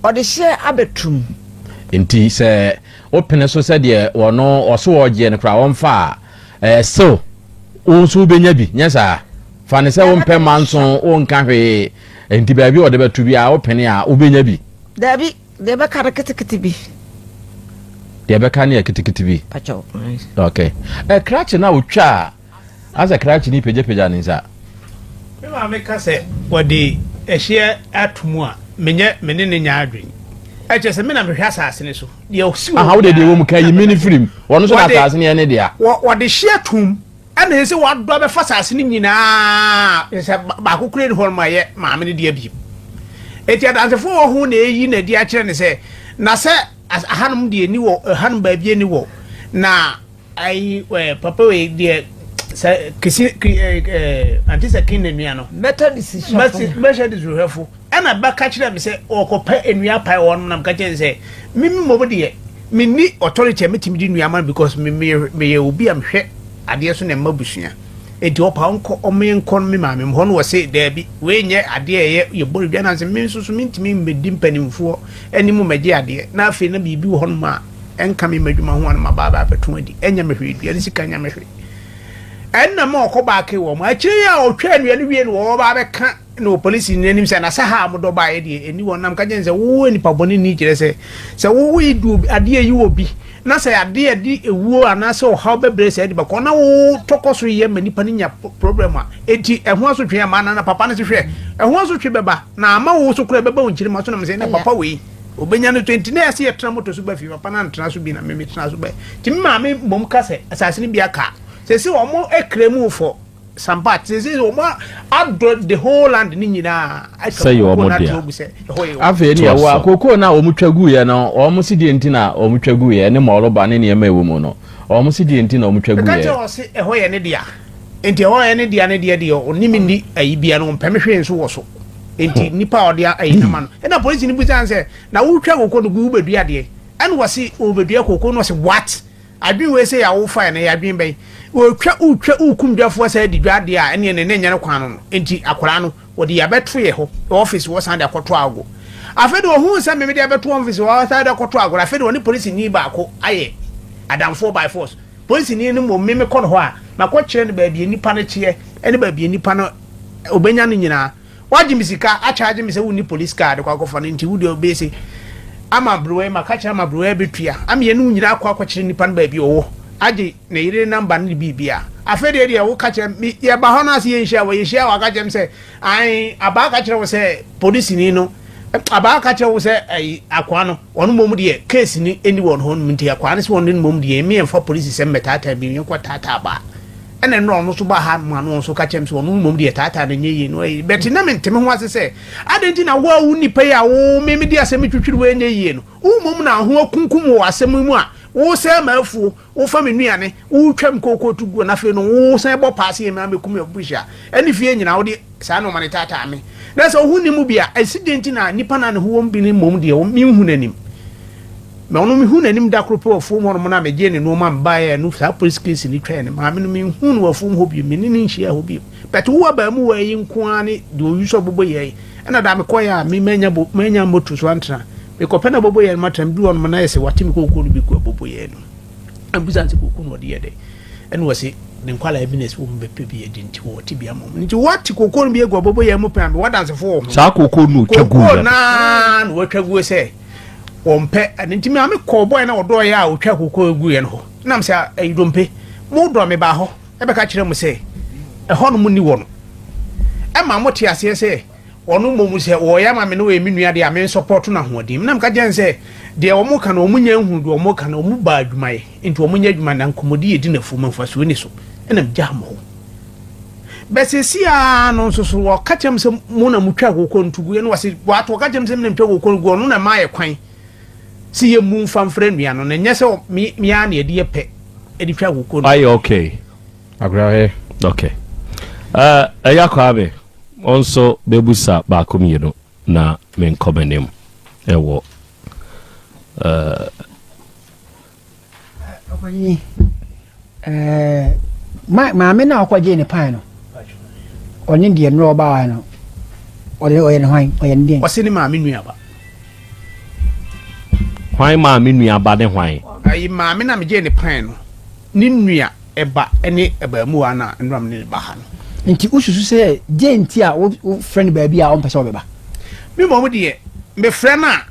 Ɔde hyeɛ abɛtom. Nti sɛ Wopene so sɛ deɛ wɔno ɔso ɔgyeɛ no koraa wɔmfa a, ɛɛ still wo nso wobɛnya bi, nyɛ saa? Fa no sɛ wompɛ mma nso wonka hwee, nti baabi a ɔde bɛto biara wopene a wobɛnya bi. Daabi, deɛ ɛbɛka no ketekete bi. Deɛ ɛbɛka no yɛ ketekete bi. Pakyɛw. Okay. Ɛ krakye no a otwa a, asɛ krakye no pagyapagya ne nsa. Me maame ka sɛ wɔde ɛhyeɛ ato mu a, menyɛ me ne no nyɛ adwene. Ɛkyerɛ sɛ me na mehwɛ asase no so. Deɛ ɔsi wɔ Aha, wode deɛ wɔ mu ka yi me no firi mu. Wɔno nso na asase no yɛ ne dea. Wɔde hyeɛ tom ɛna ɛsɛ sɛ wɔadɔ abɛfa asase no nyinaa sɛ baako kura ni hɔ nom a ɛyɛ maame no dea bio. Eti adansefoɔ wɔ ho na ɛyi na adi akyerɛ no sɛ na sɛ ahanom deɛ ni wɔ ahanom baabi ni wɔ na Ayi eh, papa wei deɛ Sɛ kisi ɛɛ ante sɛ kin na nua no. Methodist sɔfo. Methodist hwɛfo ɛna bɛka kyerɛ me sɛ ɔkɔpɛ nnua pae wɔ hɔnom na meka kyerɛ no sɛ me mmom deɛ menni authority a mɛtumi de nnua ama no because me meyɛ obi a mehwɛ adeɛ so na ɛma abusua enti ɔpa ɔnkɔ ɔmo nkɔ me maame mu hɔ no wɔse daabi wei nyɛ adeɛ a ɛyɛ yɛbɔ no dwa na sɛ me nso so mentumi mmɛdi mpanimfoɔ anim mmɛgye adeɛ na afei na biribi wɔ hɔnom a ɛnka me m'adwuma ho a na maba aba abɛto adi ɛnyɛ me hwee dua ne sika nyɛ me hwee ɛnna ma ɔkɔ baake wɔ mo akyire yi a ɔtwa nnua no wie no wɔba abɛka na wɔ polisi no anim sɛ na sɛ ha a modɔ baeɛ deɛ ɛni wɔn nam ka kyɛn sɛ wo nipa bɔne ni kyerɛ sɛ sɛ wo yi du adeɛ yi wɔ bi na sɛ adeɛ de ewuo anaasɛ ɔhaw bɛbrɛ sɛ ɛde bɛkɔ na wo tɔkɔ so yɛ ma nipa no nya problem a enti ɛho asotwe ama na na papa no se hwɛ ɛho asotwe bɛba na ama wo so koraa ɛbɛba wo nkyiri ma so nam sɛ na papa wei Obenya no to nti na ɛsɛ yɛtena moto so ba fie papa no antena so bi na me metena so ba nti me maame mmom ka sɛ asase no bi aka sɛsɛ wɔn akra mu for some part sɛsɛ wɔn adɔ the whole land ne nyinaa sɛ yɛ wɔn dea afei ne ɛwɔ akoko no a wɔn twa guiɛ no wɔn si deɛ nti na wɔn twa guiɛ ne mɔlɔba ne nneɛma ɛwɔ mu no wɔn si deɛ nti na wɔn twa guiɛ. ɛka kyerɛ wɔ se ɛhɔ yɛ ne dea nti ɛhɔ yɛ ne dea ne deɛ deɛ ɔne me ni ayi bia no ɔmpɛ me hwee nso wɔ so. Enti nipa a ɔde ayi no ma no. Ɛna polisi no bisa no sɛ, na wotwa koko no gu wobɛdua deɛ? Ɛna wɔse wɔbɛdua koko no ɔse what? Adwene wei sɛ yɛ wofae no ɛyɛ adwene bɛn? Wɔtwa wotwa wokum dwafoɔ sɛ adi dwa adeɛ a ɛneɛ ne ne nyɛ no kwan no no. Enti akwadaa no wɔde yɛ abɛto yɛ hɔ office wɔ san de akɔto ago. Afei de ɔhuu sɛ meme de abɛto office hɔ san de akɔto ago. Afei de ɔne polisini baako ayɛ adamfoɔ by force. Polisini no mmom me mekɔ no hɔ a makɔkyerɛ no baabi a nipa no teɛ ne baabi a nipa no obenya no nyinaa. Wagye me sika akyagye me sɛ wonni police car de kɔ akɔfa no nti wo deɛ ɔbɛyɛ sei ama aberewa yi maka kyerɛ ama aberewa yi abɛtua ama yɛne wo nyinaa akɔ akɔkyerɛ nipa no baabi ɔwɔ agye ne yere namba no ne biribia afei deɛ deɛ woka kyerɛ me yɛba hɔ no ase yɛnhyia wɔ yɛhyia wɔ aka kyerɛ me sɛ ae abaa ka kyerɛ wo sɛ polisini no abaa ka kyerɛ wo sɛ ayi akoa no wɔn mmom deɛ case ni ɛni wɔn hɔ nom nti akoa no sɛ wɔn mmom deɛ ɛmi yɛmfa polisi sɛ mmɛtaataa bi yɛnkɔ taataa abaa Ɛna nnora ɔno nso baa ha ma no nso ka kyerɛ me sɛ ɔno mmom deɛ taataa no nyɛ yie no ɛyi bɛte na mente me ho ase sɛ adɛn nti na wo a wo nipa yi a wo me mede asɛm yi twitwiri wo ɛnyɛ yie no wo mmom na ho akunkum wɔ asɛm yi mu a wo sɛ m'afuo wo fa me nnuane wo twa me kookoo to guo na afei no wo san bɔ paase yɛ me amɛkum yɛ buhyia ɛne fie nyinaa wode Saa nnoɔma no taataa me. Na sɛ ɔho nni mu bi a, ɛsi dɛn nti na nipa no a ne ho wɔ mu bi no mmom deɛ menhu n'anim? Na ɔno mehu n'anim da koro pɛ wɔ afuom hɔnom no a megyee ne nnoɔma mebaeɛ no saa police case no twaeɛ no maame no menhu no wɔ afuom hɔ bio, me ne no nhyiaa hɔ bio. But wo abaamuwa yi nko ara ne deɛ ɔyi so ɔbobɔ yɛn. Ɛna da mekɔeɛ a me manya bo manya moto so antena. Mekɔpɛ na abobo yɛn no matena meduru hɔnom na ayɛ sɛ wate me kookoo no bi gu abobo yɛn no. Ɛna no sɛ kookoo no ɔde yɛ dɛn? Ɛna wɔse ne nkwadaa bi na ɛsɛ wɔn bɛpɛ bi adi nti wɔte bi ama wɔn. Nti wɔte kookoo no bi agu abobo yɛn mu pɛn a mewɔ dansefo wɔ ho. Saa kookoo no otwa gu Kookoo naa na wɔatwa guo sɛ wɔmpɛ. Ɛno nti maame kɔɔ bɔɛ na ɔdɔɔyɛ a ɔtwa kookoo gu yɛn hɔ. Nam sɛ ɛyi dompe mo dɔ me baa hɔ ɛbɛka kyerɛ mo sɛ ɛhɔ no mo ni wɔ no. Ɛma mo te aseɛ sɛ Ɔno mmom sɛ wɔyɛ ama me na ɔyɛ me nua deɛ a, me nsɔpɔto no ahoɔden mu. Na meka kyerɛ no sɛ, deɛ wɔka no, wɔnnya nhunu deɛ wɔka no, wɔn baa adwumayɛ, nti wɔnyɛ adwuma na nkɔmmɔdi yɛ di na afuom mfasoɔ nni so. Ɛna megyaa mo hɔ. Bɛ seesei ara no nso so, wɔka kyerɛ me sɛ mo na motwa kooko no to guiɛ, na wɔse, wɔato wɔka kyerɛ me sɛ me na metwa kooko no gu, ɔno na ɛmaa yɛ kwan sɛ yɛmmu mfa mfra nnua no, na ɛnyɛ sɛ me me ara na yɛde yɛ pɛ de twa kooko no. Ayɛ okay. Akorahɛ. Okay. Uh, ɛyɛ Kwame. Wo nso bɛbusa baako mmienu na menkɔ m'anim ɛwɔ ɛɛ. Ɔpanyin ɛɛ ma maame no a ɔkɔgyee ne pan no ɔne deɛ mmerɛ ɔbaa no ɔde ɔyɛ ne hwan ɔyɛ ne deɛn. Ɔse ne maame nuaba. Hwan maame nuaba ne hwan? Ayi maame na megyee ne pan no ne nua ba ne abaamuwa no a nnora me ne no ba ha no. Nti wosusu sɛ deɛn nti a wofrɛ no baabi a ɔmpɛ sɛ ɔbɛba? Me mmom deɛ, mefrɛ no a,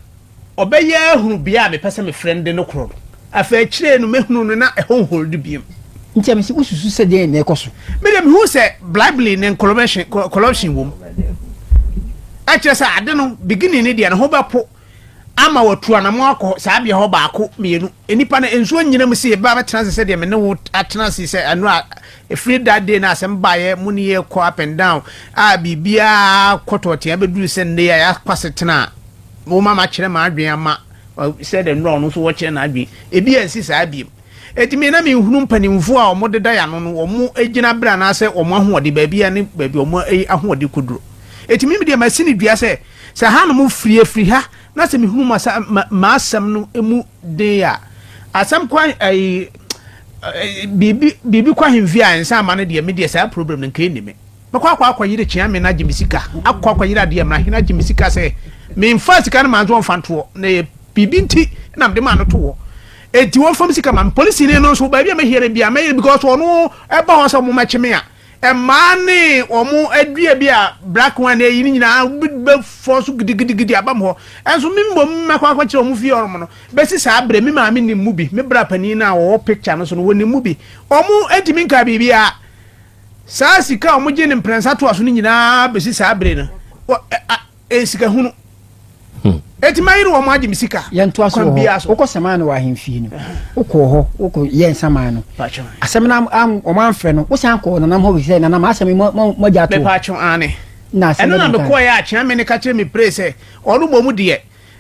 ɔbɛyɛ ahunu bea a mepɛ sɛ mefrɛ no de no korɔ no. Afei akyire no, mɛhunu no na ɛhɔ nholdi bio. Nti a mese wosusu sɛ deɛn na ɛkɔ so? Me deɛ, mehu sɛ bribery ne corruption wɔ mu. Ɛkyerɛ sɛ ade no, beginning no deɛ, ne ho bɛpo. ama watu anamɔn akɔ saa bea hɔ baako, mmienu. Nnipa no, nsuo nnyina mu sɛ yɛbɛba abɛtena ase sɛdeɛ me ne wo atena ase sɛ ɛno a, ɛfiri that day no asɛm baeɛ, mo ne yɛ kɔ up and down, a biribiara kɔ tɔɔtea bɛduru sɛ nnɛ yi a yɛakɔ asetena a, woma makyerɛ m'adwene ama sɛdeɛ nnora ɔno nso wɔkyerɛ n'adwene. Ebi ansi saa biom. Enti me na menhunu mpanimfoɔ a wɔdeda yɛn ano no wɔn gyinaberɛ anaasɛ wɔn ahoɔden, baabi a ne baabi a wɔn ahoɔden kɔduro. Enti me deɛ masi no dua sɛ, sɛ hanom firi afiri ha na sɛ mehunu m'asɛm no mu den a, asɛm kɔ ayi biribi biribi kɔ ahemfie a nsa ama no deɛ, me deɛ saa problem no nka ɛnni me. Mɛkɔ akɔ akɔyere Kyeame no agye me sika, akɔ akɔyere adeɛ mmara hene agye me sika sɛ memfaa sika no maa nso ɔmfa ntoɔ, na ɛyɛ biribi nti na mede maa no to hɔ. Enti wɔmfa me sika ma me. Polisini no nso baabi a mɛhia no biara mɛyere because ɔno ɛba hɔ sɛ wɔmmɛkye me a, mmaa ne wɔn adua bi a black one ayi no nyinaa bɛfɔ so gidigidigidi aba me hɔ. Ɛnso me mmom mɛkɔ akɔkyerɛ wɔn fie hɔnom no, bɛsi saa berɛ me maame nim mu bi, me bra panin no a ɔwɔ picture no so no wɔnim mu bi. Wɔn ntumi nkaa biribiara. Saa sika a wɔgye no mprɛnsa toa so no nyinaa bɛsi saa bere no, ɛyɛ sika hunu. Hmm. Eti mɛyere wɔn agye me sika. Yɛntoa so wɔ hɔ. Wokɔ saman no wɔ ahemfie no, wokɔɔ hɔ, wokɔ yɛ nsaman no. Asɛm no wɔn amfrɛ no, wosan kɔɔ nanam hɔ sɛ nanam asɛm yi mo agya ato. Mepatwo ane. Ɛno na mekɔɔ yɛ akyea me ne ka kyerɛ me pere sɛ ɔno mmom deɛ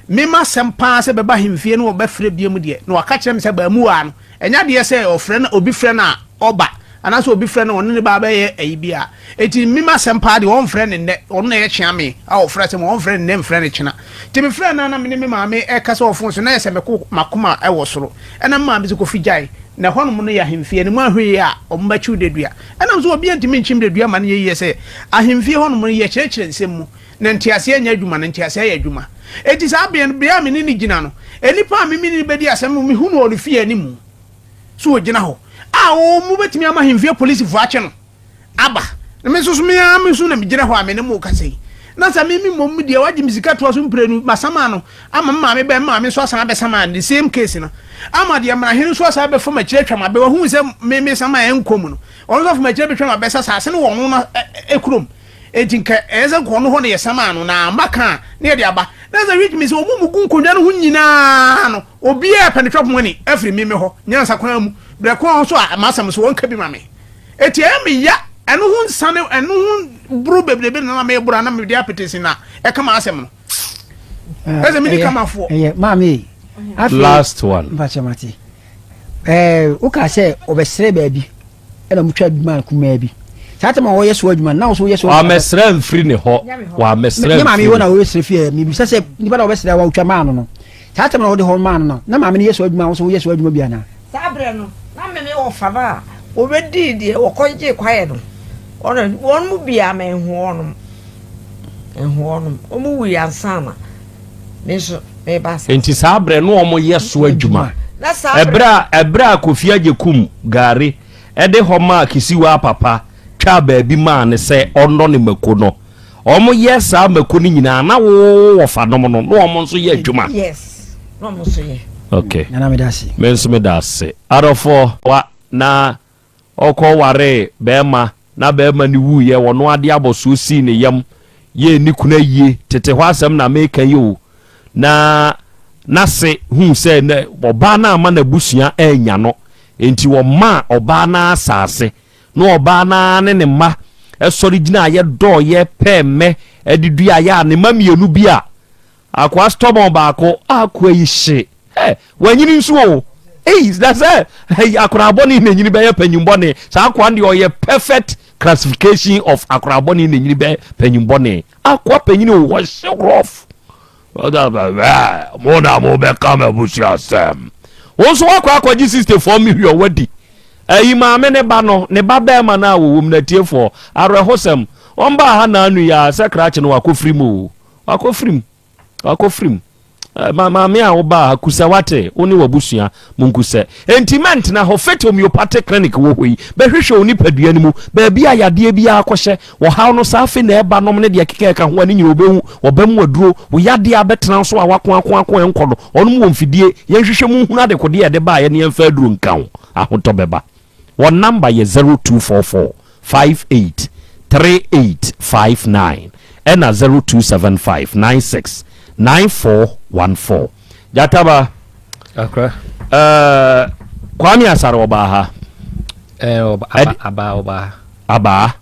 Me m'asɛm paa sɛ bɛba ahemfie na wɔbɛfrɛ biom deɛ, na waka kyerɛ me sɛ abaamuwaa no, ɛnyɛ adeɛ sɛ ɔfrɛ no, obi frɛ no a ɔba, anaasɛ obi frɛ no a ɔne ne ba bɛyɛ ayi bi a. Enti me m'asɛm paa deɛ ɔmfrɛ no nnɛ, ɔno na ɛyɛ kyeame a ɔfrɛ asɛm, ɔmfrɛ no nnɛ mfrɛ no kyena. Nti mefrɛɛ no a na me ne me maame ɛrekasa wɔ fon so, na ayɛ sɛ meko m'akoma wɔ soro. Ɛna me maame se Kofi gyae, na ɛhɔnom no yɛ ahemfie, na mu ahwɛ yie a wɔbɛkye wo dedua. Ɛnam sɛ obiara ntumi nkyem dedua ma no nyɛ yie sɛ ahemfie hɔnom no yɛkyerɛkyerɛ nsɛm mu. Na nteaseɛ nyɛ adwuma, na nteaseɛ yɛ adwuma. Enti saa bea no, bea a me ne no gyina no, nnipa a me ne no bɛdi asɛm no, mehu no wɔ ne fie anim sɛ ɔgyina hɔ a, wɔbɛtumi ama ahemfie apolisifoɔ akye no aba. Na me nso so, me ara me nso na megyina hɔ a me ne mo rekasa yi. Na sɛ me me mmom deɛ wagye me sika toa so mprenu, masama no ama me maame bɛn, me maame nso asan abɛsama no, the same case no, ama deɛ mmarahene nso asan abɛfa m'akyiri atwa m'abɛ, wahunu sɛ me mesama a ɛnkɔ mu no, ɔno nso afa m'akyiri abɛtwa m'abɛ sɛ asase no wɔ ɔno no kurom. Enti nka ɛyɛ sɛ nka ɔno hɔ na yɛsamaa no, na amma ka a, na yɛde aba. Na sɛ which means wɔn mu gu nkonnwa no ho nyinaa no, obiara pɛ ne chop money afiri me me hɔ, nyansa kwan mu. Berɛ ko nso a, m'asɛm so wɔnka bi ma me. Enti ɛyɛ me ya, ɛno ho nsa ne ɛno ho boro bebrebe na na meboro a na mede apetesi na ɛka m'asɛm no. Ɛsɛ medi kamafoɔ. Ɛyɛ maame yi. Last one. Mpakyɛ mate. Ɛɛ woka sɛ ɔbɛsrɛ baabi. Ɛna ɔmo twa adwuma kumaa bi. Saa tɛm a wɔyɛ so adwuma na wɔso yɛ so. Wamɛsrɛ mfiri ne hɔ. Wamɛsrɛ mfiri. Ne maame wɔ na wɔyɛ fie. Mibisa sɛ nipa na wɔbɛsrɛ wa wotwa maa no no. Saa tɛm na wɔde hɔ maa no no na maame no yɛ so adwuma wɔso yɛ so adwuma bi anaa. Saa berɛ no na me ne wɔfa no a wɔbɛdii deɛ wɔkɔgyee kwaeɛ no wɔn wɔn mu biara manhu wɔnom manhu wɔnom wɔn wui ansa na me nso meba asase. Nti saa berɛ no wɔn yɛ so adwuma. Na saa Ɛberɛ a ɛberɛ a Kofi Agyekum Gari de hɔ maa Kisiwaa papa twaa baabi maa no sɛ ɔnnɔ ne mako no, wɔn yɛ saa mako no nyinaa na wo wɔfa nom no na wɔn nso yɛ adwuma. Yes, na wɔn nso yɛ. Okay. Nana meda ase. Me nso meda ase. Adɔfoɔ wa na Ɔkɔ waree bɛɛma na bɛɛma no wuiɛ ɔno ade abɔsoɔ sii ne yam yɛɛ ne kunu ayie tete hɔ asɛm na meka yi o na nase huu sɛ na ɔbaa no amma n'abusua annya no enti ɔmaa ɔbaa no asaase na ɔbaa no ara ne ne mma sɔre gyinaeɛ dɔɔeɛ pɛɛ mmɛ de duaeɛ a ne mma mmienu bi a Akoa stubborn baako a akoa yi hye hɛ wanyini nso o ei na sɛ akora bɔne na nyini bɛyɛ panyin bɔne saa akoa no deɛ ɔyɛ perfect classification of akora bɔne na nyini bɛyɛ panyin bɔne akoa panyin o wɔhye rough mo na mo bɛka ma abusua asɛm wo nso wakɔ akɔgye 64 million wadi ayi maame ne ba no ne ba bɛrima no a wɔwɔ mu no atiefoɔ awerɛhosɛm wɔn baa ha na anu yi a sɛ krakye no wakɔ firi mu o Wakɔ firim. Wakɔ firim. Eh, ma maame a wobaa ha kusɛ wate wo ne w'abusua mo nkusɛ. Enti mɛntena hɔ Faith Homeopathic Clinic wɔ hɔ yi bɛhwehwɛ wo nipadua no mu baabi a yadeɛ biara kɔhyɛ ɔhaw no saa afei na ɛba nom ne deɛ ɛkeka ɛka ho a ne nyina wɔbɛhu wɔbɛm aduro wo yadeɛ abɛtena so a wako ako ako ɛnkɔ no ɔnom wɔ mfidie yɛnhwehwɛ mu nhunu adekodeɛ a ɛde baeɛ ne yɛmfa aduro nka ho ahotɔ bɛba. Wɔn number yɛ 0244 58 38 59 ɛna 0275 96 94 14. Gyataba. Akra. Uh, Kwame Asare ɔbaa ha. Eh, ɔba, aba, aba, ɔbaa ha. Abaa.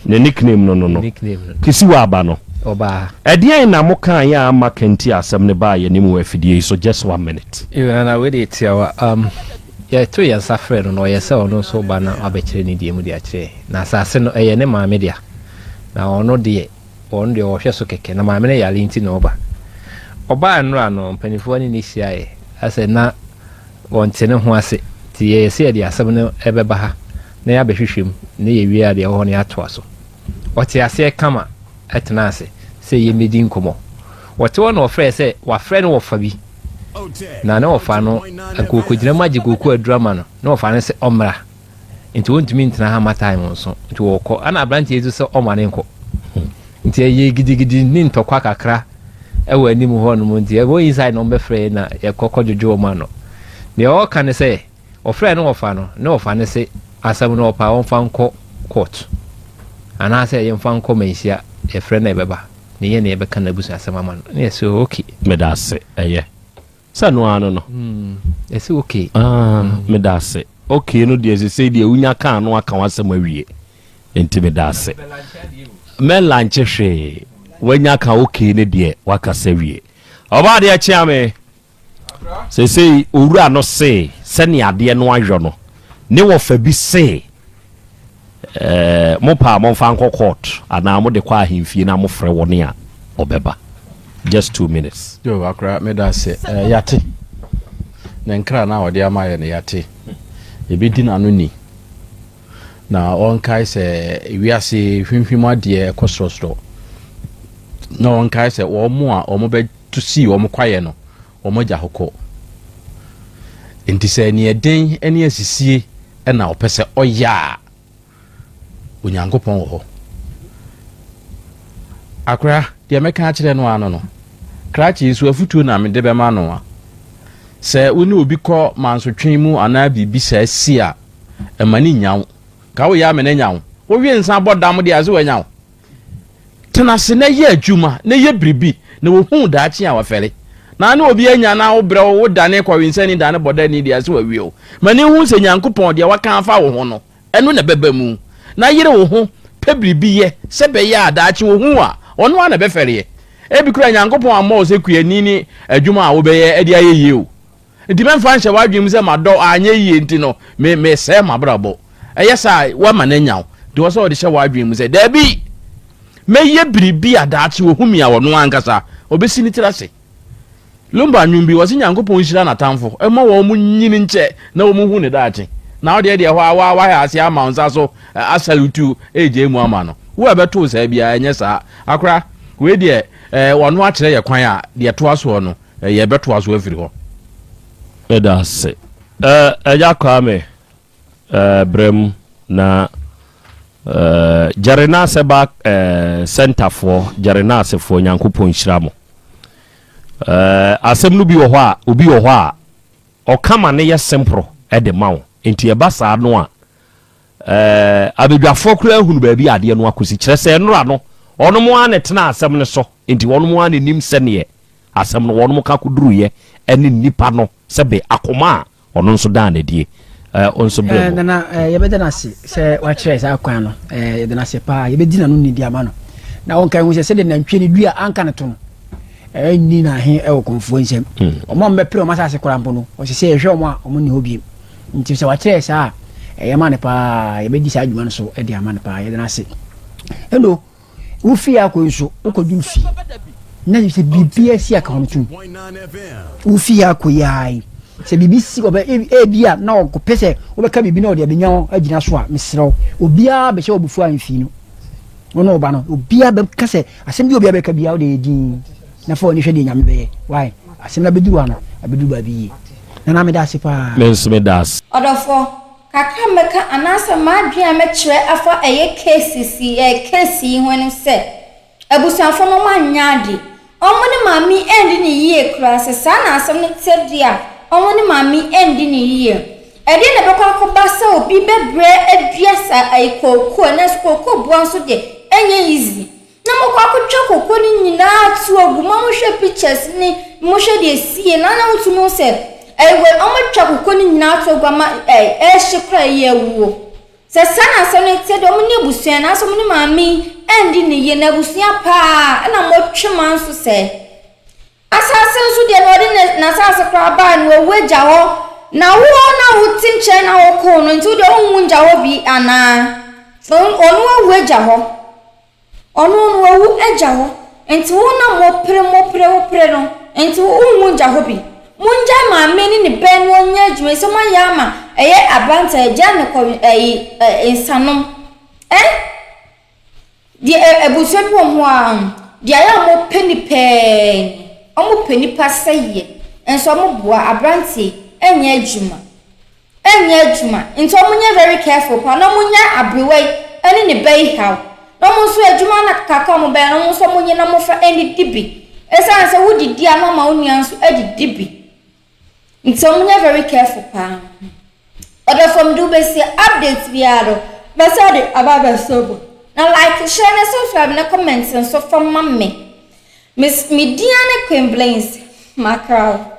Ne nickname no no no. Nickname no. Kisiwa aba no. Ɔbaa ha. Ɛdeɛn na mo kaa yɛ ama kanti asɛm no baa yɛn anim wɔ afidie yi so just one minute. Yo, nana wei de tiawa. Um, Yɛto yɛn nsa frɛɛ no na ɔyɛ sɛ ɔno nso reba na wabɛkyerɛ ne deɛ mu de akyerɛ yɛn. Na asase no, ɛyɛ ne maame dea. Na ɔno deɛ, ɔno deɛ ɔhwɛ so kɛkɛ. Na maame no yare nti na ɔba. Ɔbaa nnora no, mpanimfoɔ ne no hyiaeɛ. Asɛ na wɔnte ne ho ase. Nti yɛyɛ sɛ yɛde asɛm no bɛba ha na yɛabɛhwehwɛ mu, na yɛwie a deɛ ɛwɔ hɔ no yɛatoa so. Ɔte aseɛ kama tenaa ase sɛ yɛmmɛdi nkɔmmɔ. Ɔte hɔ na ɔfrɛɛ sɛ wafrɛ ne wɔfa bi, na ne wɔfa no anka ɔkɔgyina mu agye kooko aduru ama no, ne wɔfa no sɛ ɔmmra. Nti wɔntumi ntena ha ma time nso, nti wɔkɔ. Ɛna aberanteɛ yi nso sɛ ɔmma no nkɔ. Nti ɛyɛ gidigidi ne ntɔkwa kakra ɛwɔ anim hɔ nom, nti ɛwɔ inside na wɔbɛfrɛ yɛn na yɛkɔ kɔdwodwo wɔn ano. Deɛ ɔreka ne sɛ, Ɔfrɛɛ ne wɔfa no, ne wɔfa no se asɛm no ɔpɛ a ɔmfa nkɔ court anaasɛ yɛmfa nkɔ manhyia, yɛfrɛ no a ɛbɛba na yɛn na yɛbɛka n'abusuasɛm ama no. Na yɛse ok. Meda ase, ɛyɛ sɛ ɛno ara no no. Yɛse ok. Ah, meda ase. Ok no deɛ sesei deɛ wonya kaa no aka w'asɛm awie, nti meda ase. Mɛlanche hwee, wanya ka ok no deɛ wakasa wie. Ɔbaa deɛ kyea me. Seesei owura no se sɛnea adeɛ no ayɔ no, ne wɔfa bi se, eh, mopɛ a momfa nkɔ court anaa mode kɔ ahemfie na mofrɛ wɔn a ɔbɛba. Just 2 minutes. Yo, akora, meda ase. Eh, yate. Ne nkra no a ɔde ama yɛ no, yate. Yɛbɛdi n'ano ni. Na ɔnkae sɛ wiase hwimhwim adeɛ ɛkɔ sorɔsorɔ. Na ɔnkae sɛ wɔn a wɔbɛto sii wɔn kwaeɛ no, wɔn agya hɔ kɔ. Enti sɛ aniɛden ne asisie na ɔpɛ sɛ ɔyɛ a, Onyankopɔn wɔ hɔ. Akora, deɛ mɛka akyerɛ no ano no, krakye nso afutuo na mede bɛma no a, sɛ wo ne obi kɔ mansotwe mu anaa biribi saa si a, ɛma ne nya wo. Ka woyɛ amena nya wo. Wowe nsa bɔ dam deɛ ase wanya wo. Tena ase na yɛ adwuma na yɛ biribi na wɔhu daakye a wafɛre. Na ne obi anya na wobrɛ wo wo dane kɔwensani dane bɔdani deɛ ase wawie wo. Ma ne hu sɛ Nyankopɔn deɛ waka afa wo ho no ɛno na ɛbɛba mu. Na yere wo ho pɛ biribi yɛ sɛ bɛyɛ a daakye wɔhu wo a ɔno ara na ɛbɛfɛreɛ. Ebi koraa Nyankopɔn ammɔ wo sɛ kuani ne adwuma a wobɛyɛ de ayɛ yie o. Nti mɛmfa nhyɛ w'adwene mu sɛ madɔ anyɛ yie nti no me mesɛe m'abrabɔ. Ɛyɛ saa a, woama no anya wo. Nti ɛwɔ sɛ ɔde hyɛ w'adwene mu sɛ, Dabi! Mɛyɛ biribi a daakye ɔhu me a ɔno ankasa ɔbɛsi ne tiri ase. Lumba nnwom bi, wɔse Nyankopɔn nhyira n'atamfo, mma wɔn nyini nkyɛ na wɔn hu ne daakye. Na wo deɛ deɛ hɔ a wa wahɛ ase ama wo nsa so asalutu regyae mu ama no. Wo a ɛbɛto wo saa biara, ɛnyɛ saa. Akora, wei deɛ eh, wɔno akyerɛ yɛ kwan a deɛ ɛtoa soɔ no, Yɛbɛtoa so afiri hɔ. Meda ase. Agya Kwame, brɛ mu na Jerry Nurse ba centerfoɔ, Jerry Nursefoɔ, Nyankopɔn nhyira mo. Asɛm no bi wɔ hɔ a, obi wɔ hɔ a, ɔka ma no yɛ simple de ma wo. Nti ɛba saa no a, abadwafoɔ koraa hunu baabi a adeɛ no akɔsi. Kyerɛ sɛ nnora no, wɔnom ara na ɛtena asɛm no so. Nti wɔnom ara na ɛnim sɛdeɛ asɛm no wɔnom ka koduruiɛ ɛne nnipa no sɛbe akoma a ɔno nso daa no adie ɛɛ nso berɛ mu. Nana yɛbɛda no ase sɛ wakyerɛ saa kwan no yɛda no ase paa yɛbɛdi n'ano nidi ama no na ɔnka hu sɛ sɛdeɛ nantwie no dua anka no to no ɛnni n'ahe ɛwɔ kɔmfoɔ nsam wɔn a wɔbɛpere wɔn asase koraa mpo no ɔsɛ sɛ yɛhwɛ wɔn a wɔn nni hɔ biem nti sɛ wakyerɛ saa a ɛyɛ ma no paa yɛbɛdi saa adwuma no so de ama no paa yɛda no ase ɛno Wo fie akɔ yi nso, wokɔduru fie na sɛ biribi asi aka ho tom. Wo fie akɔ yi ara yi, sɛ biribi si ɔbɛ ebi a na ɔkɔpɛ sɛ wobɛka biribi na ɔde abɛnya wo agyina so a, mesrɛ wo, obiara bɛhyɛ wo abufuo a mfii no. Wo ne wo ba no, obiara bɛka sɛ asɛm bi a obiara bɛka biara wode yɛ din na fa w'ani hwɛ deɛ Nyame bɛyɛ. Why? Asɛm no abɛduru ha no, abɛduru baabi yie. Nana meda ase paa. Me nso meda ase. Ɔdɔfoɔ, Kakra a mɛka anaasɛ m'adwene a mɛkyerɛ afa ɛyɛ cases yi ɛɛ case yi ho ne sɛ, abusuafoɔ no wɔn anyɛ ade. Wɔn ne maame yi anndi no yie koraa. Sɛ saa na asɛm no teɛ deɛ a, wɔn ne maame yi anndi no yie. Ɛdeɛn na ɛbɛkɔ akɔba sɛ obi bɛbrɛ adua saa ɛyi kookoo nanso kookoo boa nso deɛ ɛnyɛ easy. Na mokɔ akɔtwa koko no nyinaa to agu ma mohwɛ pictures ne mohwɛ deɛ ɛsiiɛ na na wotumi hu sɛ ɛwɛ wɔatwa koko no nyinaa to agu ama ɛrehye koraa ɛyɛ awuo. Sɛ saa na asɛm no teɛ deɛ wɔn ne abusua nanso wɔn ne maame yi ɛndi ne yie na abusua paa ɛna moatwe ma nso sɛ. Asase nso deɛ na ɔde n'asase koraa bae no, wawu agya hɔ. Na wo na wote nkyɛn na wokoo no nti wo deɛ wonwu ngya hɔ bi anaa? Ɔno awu agya hɔ. Ɔno no wawu agya hɔ nti wo na mopere mopere wopere no nti wonwu ngya hɔ bi. Mongyae maame ne ne bɛ no ɔnyɛ adwuma yi sɛ moayɛ ama ɛyɛ aberanteɛ agyae no kɔ ɛyi nsanom eh deɛ abusua bi wɔ ho a deɛ ayɛ a wɔpɛ nipa ni wɔpɛ nipa sɛyeɛ nso wɔboa aberanteɛ ɛnyɛ adwuma. Ɛnyɛ adwuma nti ɔmo nyɛ very careful paa na ɔmo nya abrewa yi ɛne ne ba yi haw na ɔmo nso adwuma no kakra ɔmo bɛyɛ no ɔmo nso ɔmo nye na ɔmo fa ɛnidi bi ɛsan sɛ wo didi a na ɔma wo nua nso adidi bi nti ɔmo nyɛ very careful paa ɔdɔfo mede wo bɛsi update biara do bɛsɛ de aba abɛsɔ mu na like share ne subscribe ne comment nso fa ma me me din ne Queen Blaze makra wo.